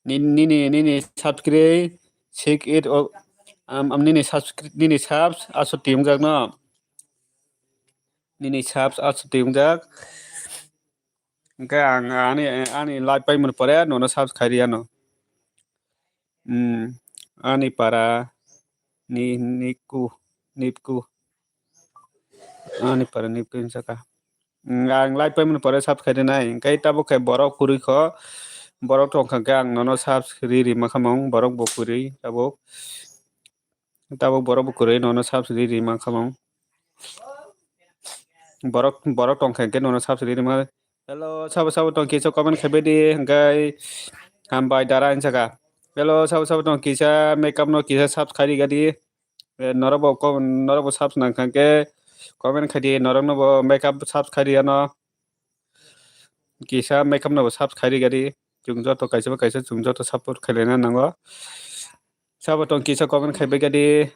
nini, nini, nini subscribe sik it o, am, am nini subscribe, nini subs aso tiung jak no. Nini subs aso tiung jak. Hwnkhe ang ani, ani live paimani pore nono subs khairi ano. Hmm, ani para ni, niku, nipku. Ani para nipku hinsa kha. Hmm, ang live paimani pore subs khairi nai. Hwnkhe tabuk khe borok kwrwi kho. Borok tongkha khe ang nono subs ri ri ma khamung. Borok bo kwrwi tabuk. Tabuk borok bo kwrwi nono subs ri ri ma khamung. Borok, borok tongkha khe nono subs ri ri ma. Hello, sabo sabo tong kisa comment khaibai di, hwnkhe hambai dara hinsa kha. Hello, sabo sabo tong kisa makeup no kisa subs khairi gadi. Eh, norok bo ko-, norok bo subs nang kha khe comment khaidi, norok no bo makeup subs khairi ano. Kisa makeup no bo subs khairi gadi. Chwng joto kaisa bo kaisa chwng joto support khailai na nango. Sabo tong kisa comment khaibai gadi.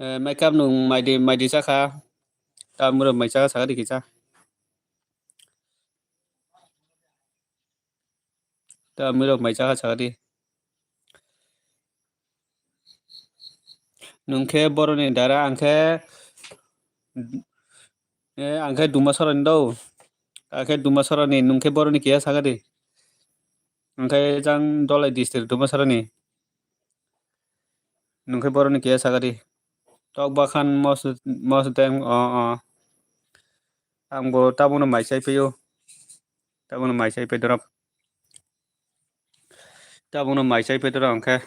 Eh, makeup nung maidi, maidi chakha. Tamuro mai chakha sakha di kisa. Tamuro mai chakha sakha di. Nung khe boroni dara ang khe, eh, ang khe duma sorani do. Ang khe duma sorani nung khe boroni kiya sakha di. Ang khe jang Dholai district duma sorani. Nung khe boroni kiya sakha di. Tok bakhan mos, mos deng, o, o. Ang bo tabukno mai chai phio. Tabukno mai chai phai dorop. Tabukno mai chai phai dorop ang khe.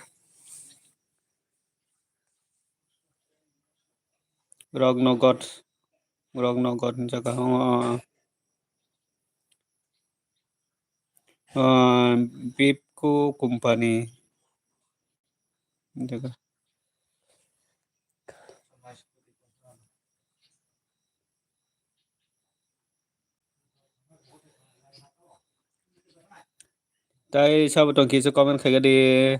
Rognogot. Rognogot hinjak ang, o, o. Ah, Bipco company. Jaga. Tai sabo tong kisa comment khaika di.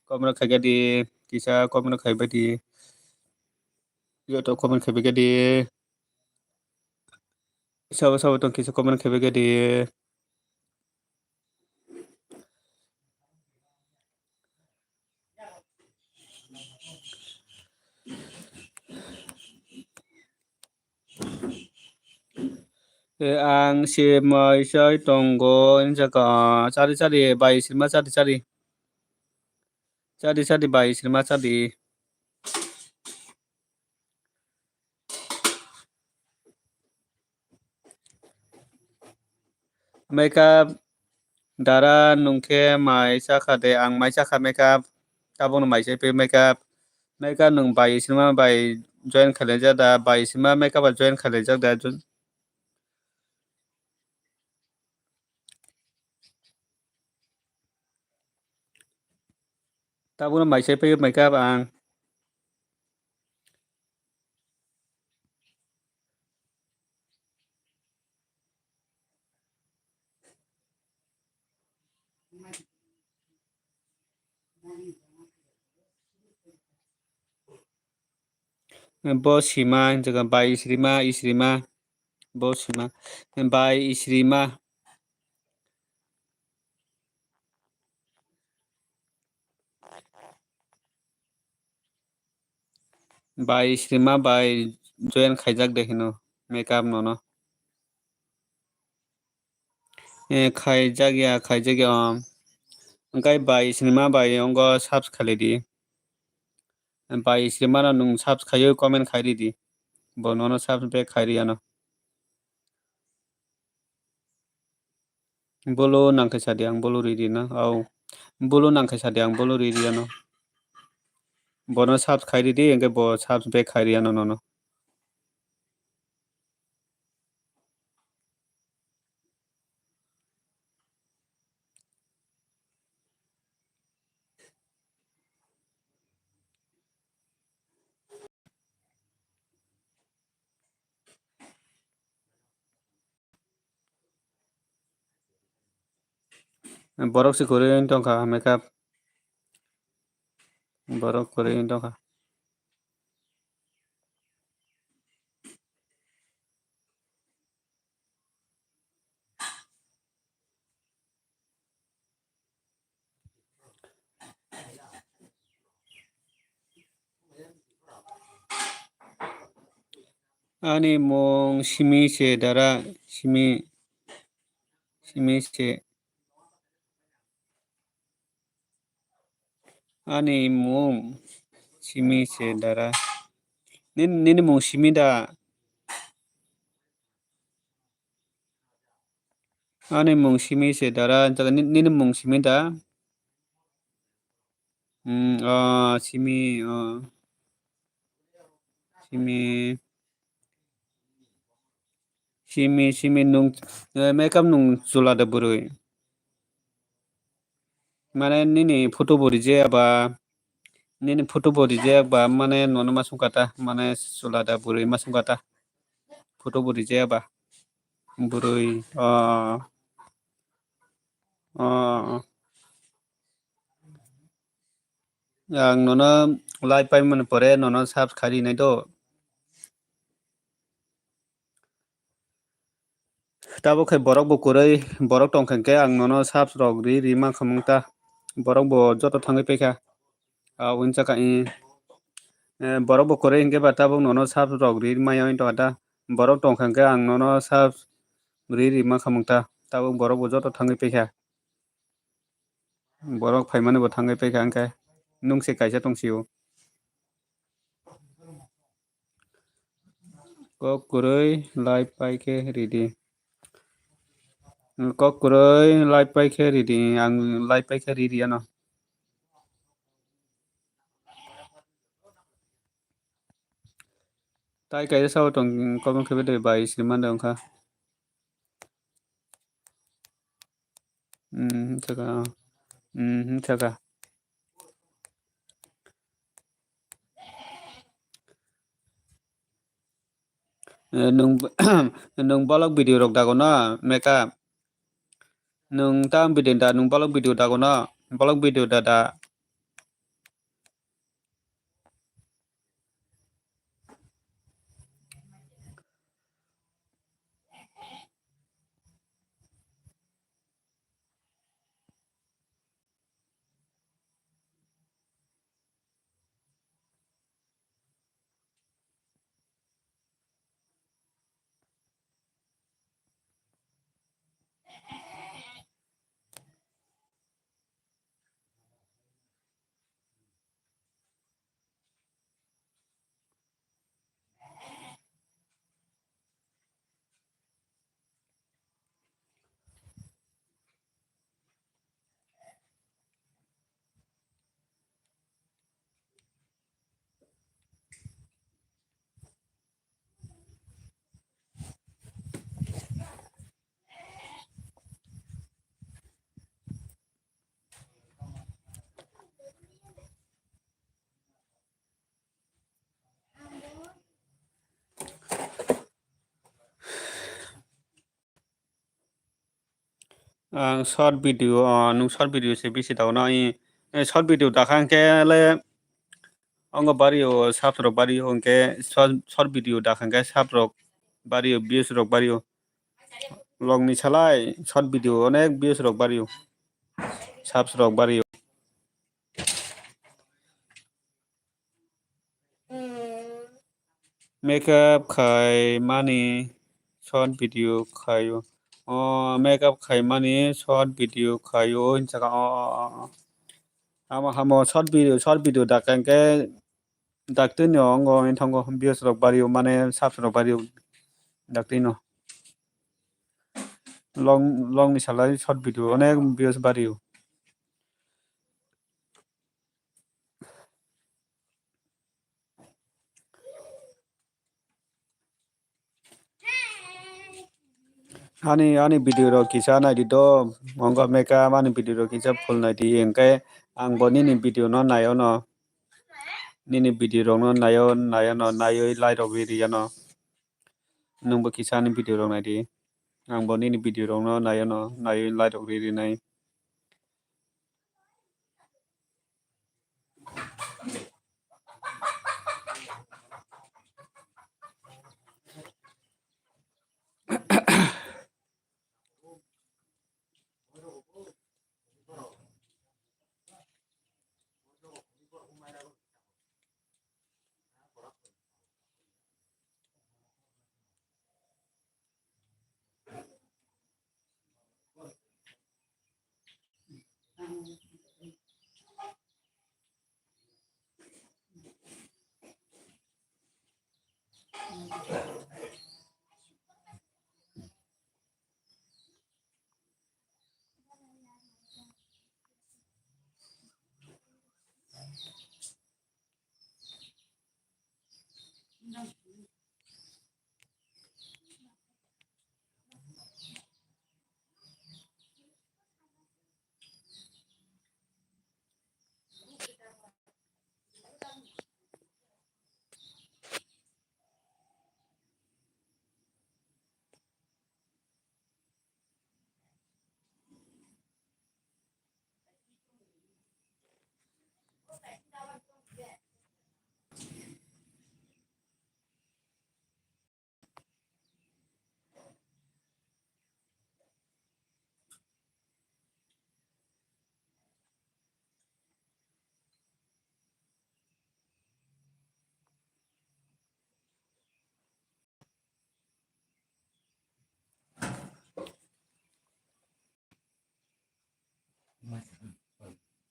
Comment khaika di. Kisa comment khaibai di. Yo to comment khaibai di. Sabo sabo tong kisa comment khaibai di. E, ang se mai sai tongo, hinjak, ah, chari chari bai sima chari chari. Chari chari bai sima chari. Makeup dara nung khe mai chakha de, ang mai chakha makeup, tabukno mai chai phai makeup, makeup nung bai sima bai join khailaijak da, bai sima makeup o join khailaijak da. Tabukno mai chai phai makeup ang. Bo sima hinjak bai isrima, isrima. Bo sima. Bai isrima. Bai srima bai join khaijak de hino makeup nono. Eh, khaijak ya, khaijak ya, um. Hwnkhe bai srima bai ongo subs khailai di. Bai srima no nung subs khaiwi comment khai ridi. Bo nono subs back khai riyano. Bolo nangkhe sadi ang bolo ridi na. Au. Bolo nangkhe sadi ang bolo ridi ano. Bono subs khai ridi, hwnkhe bo subs back khai riyano nono. Borok se kwrwi wng tongkha makeup. Borok kwrwi wng tongkha. Ani mung Simi se dara, Simi, Simi se. Ani mung Simi se dara. Nin-, nini mung Simi da? Ani mung Simi se dara, jaga ni-, nini mung Simi da? Hmm, ah, Simi, ah. Simi, Simi, Simi nung, eh, makeup nung chula da bwrwi. Mane nini photo bo rijak ba, nini photo bo rijak ba, mane nono ma sungkha ta, mane chula da bwrwi ma sungkha ta. Photo bo rijak ba. Bwrwi, ah, ah. Ang nono live paimani pore nono subs khai rinai do. Tabuk khe borok bo kwrwi, borok tongkha khe ang nono subs rok ri ri mankha mung ta. Borok bo joto thangwi paikha. Ah, wngchaka, eh, eh, borok bo kwrwi hinkhe ba tabuk nono subs rok ri maya wng tongkha ta. Borok tongkha khe ang nono subs ri ri mankha mung ta. Tabuk borok bo joto thangwi paikha. Borok phaimani bo thangwi paikha, hwnkhe nwng se kaisa tongsio. Kok kwrwi live paikhe ridi. Kok kwrwi live paikhe ridi. Ang live paikhe ridi ano. Tai kaisa sao tong, comment khe bedai bai srimando wngkha. Hmm, thaka. Hmm, thaka. Eh, nwng, nwng bolok video rok dago na, makeup? Nwng tam video da, nwng bolok video dago na, bolok video da da. Ang short video, ah, nwng short video se bisi dago na, i, eh, short video dakha hwnkhe le ongo bario, subs rok bario hwnkhe short, short video dakha hwnkhe subs rok bario, views rok bario. Logni salai short video onek views rok bario. Subs rok bario. Makeup khai mani short video khaio. O makeup khai mani short video khaio hinjaka o. Amo hamo short video, short video dakha hwnkhe daktino ongo wngwi thango views rok bario mane subs rok bario daktino. Long, long ni salai short video onek views bario. Ani, ani video rok kisa naidi do, wngkha makeup ani video rok kisa full naidi, hwnkhe ang bo nini video no naio no, nini video rok no naio, naio no, naiwi like rok ri ri ano. Nwng bo kisa ani video rok naidi, ang bo nini video rok no naio no, naiwi like rok ri ri nai.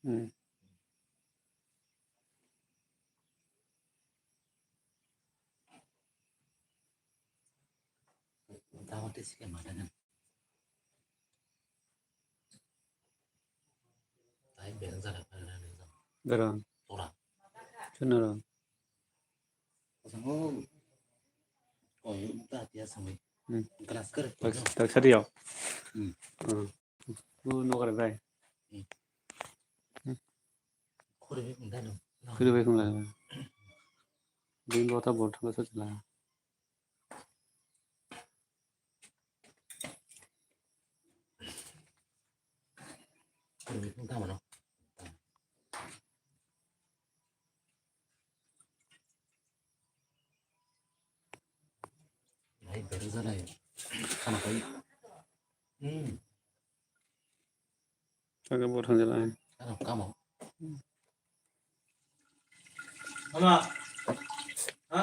Hmm. Berang. Chunarang. Hmm. Tak, tak sadi ya. Hmm. Oh, no kare bai. Hmm. Hmm. Khuri bai khum da. Khuri bai khum da. Din bota bol thang sa chila. Kage bo thang jala. Ama. Ha?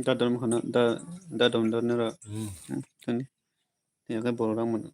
Dadam khana da, dadam da nara. Hmm. Hmm, tani. Tiya ka borok rang mano.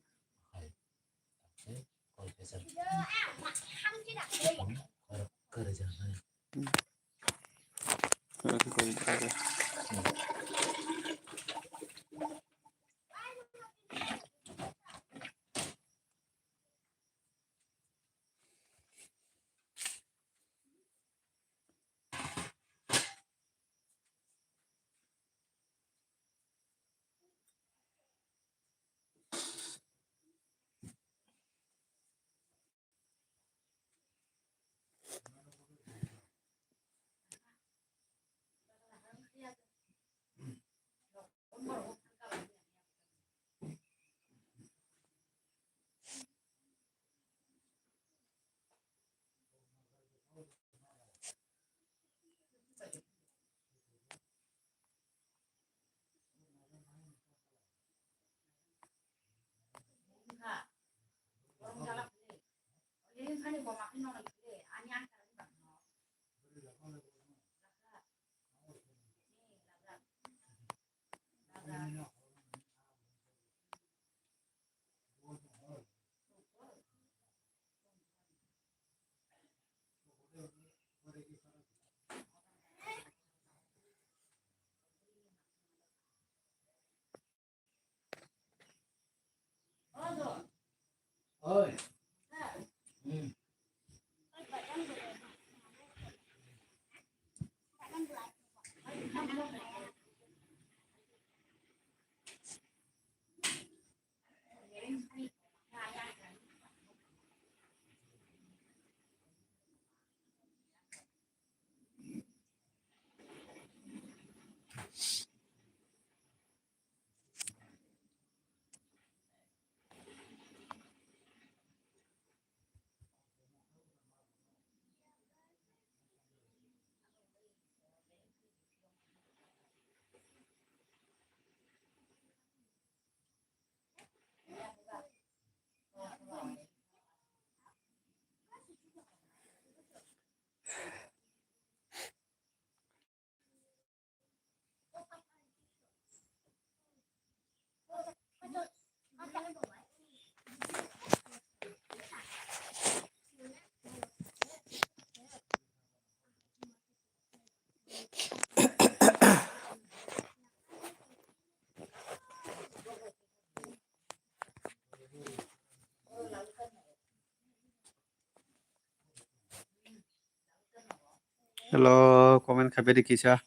Hello, comment khaibadi kisa.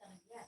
tang ya.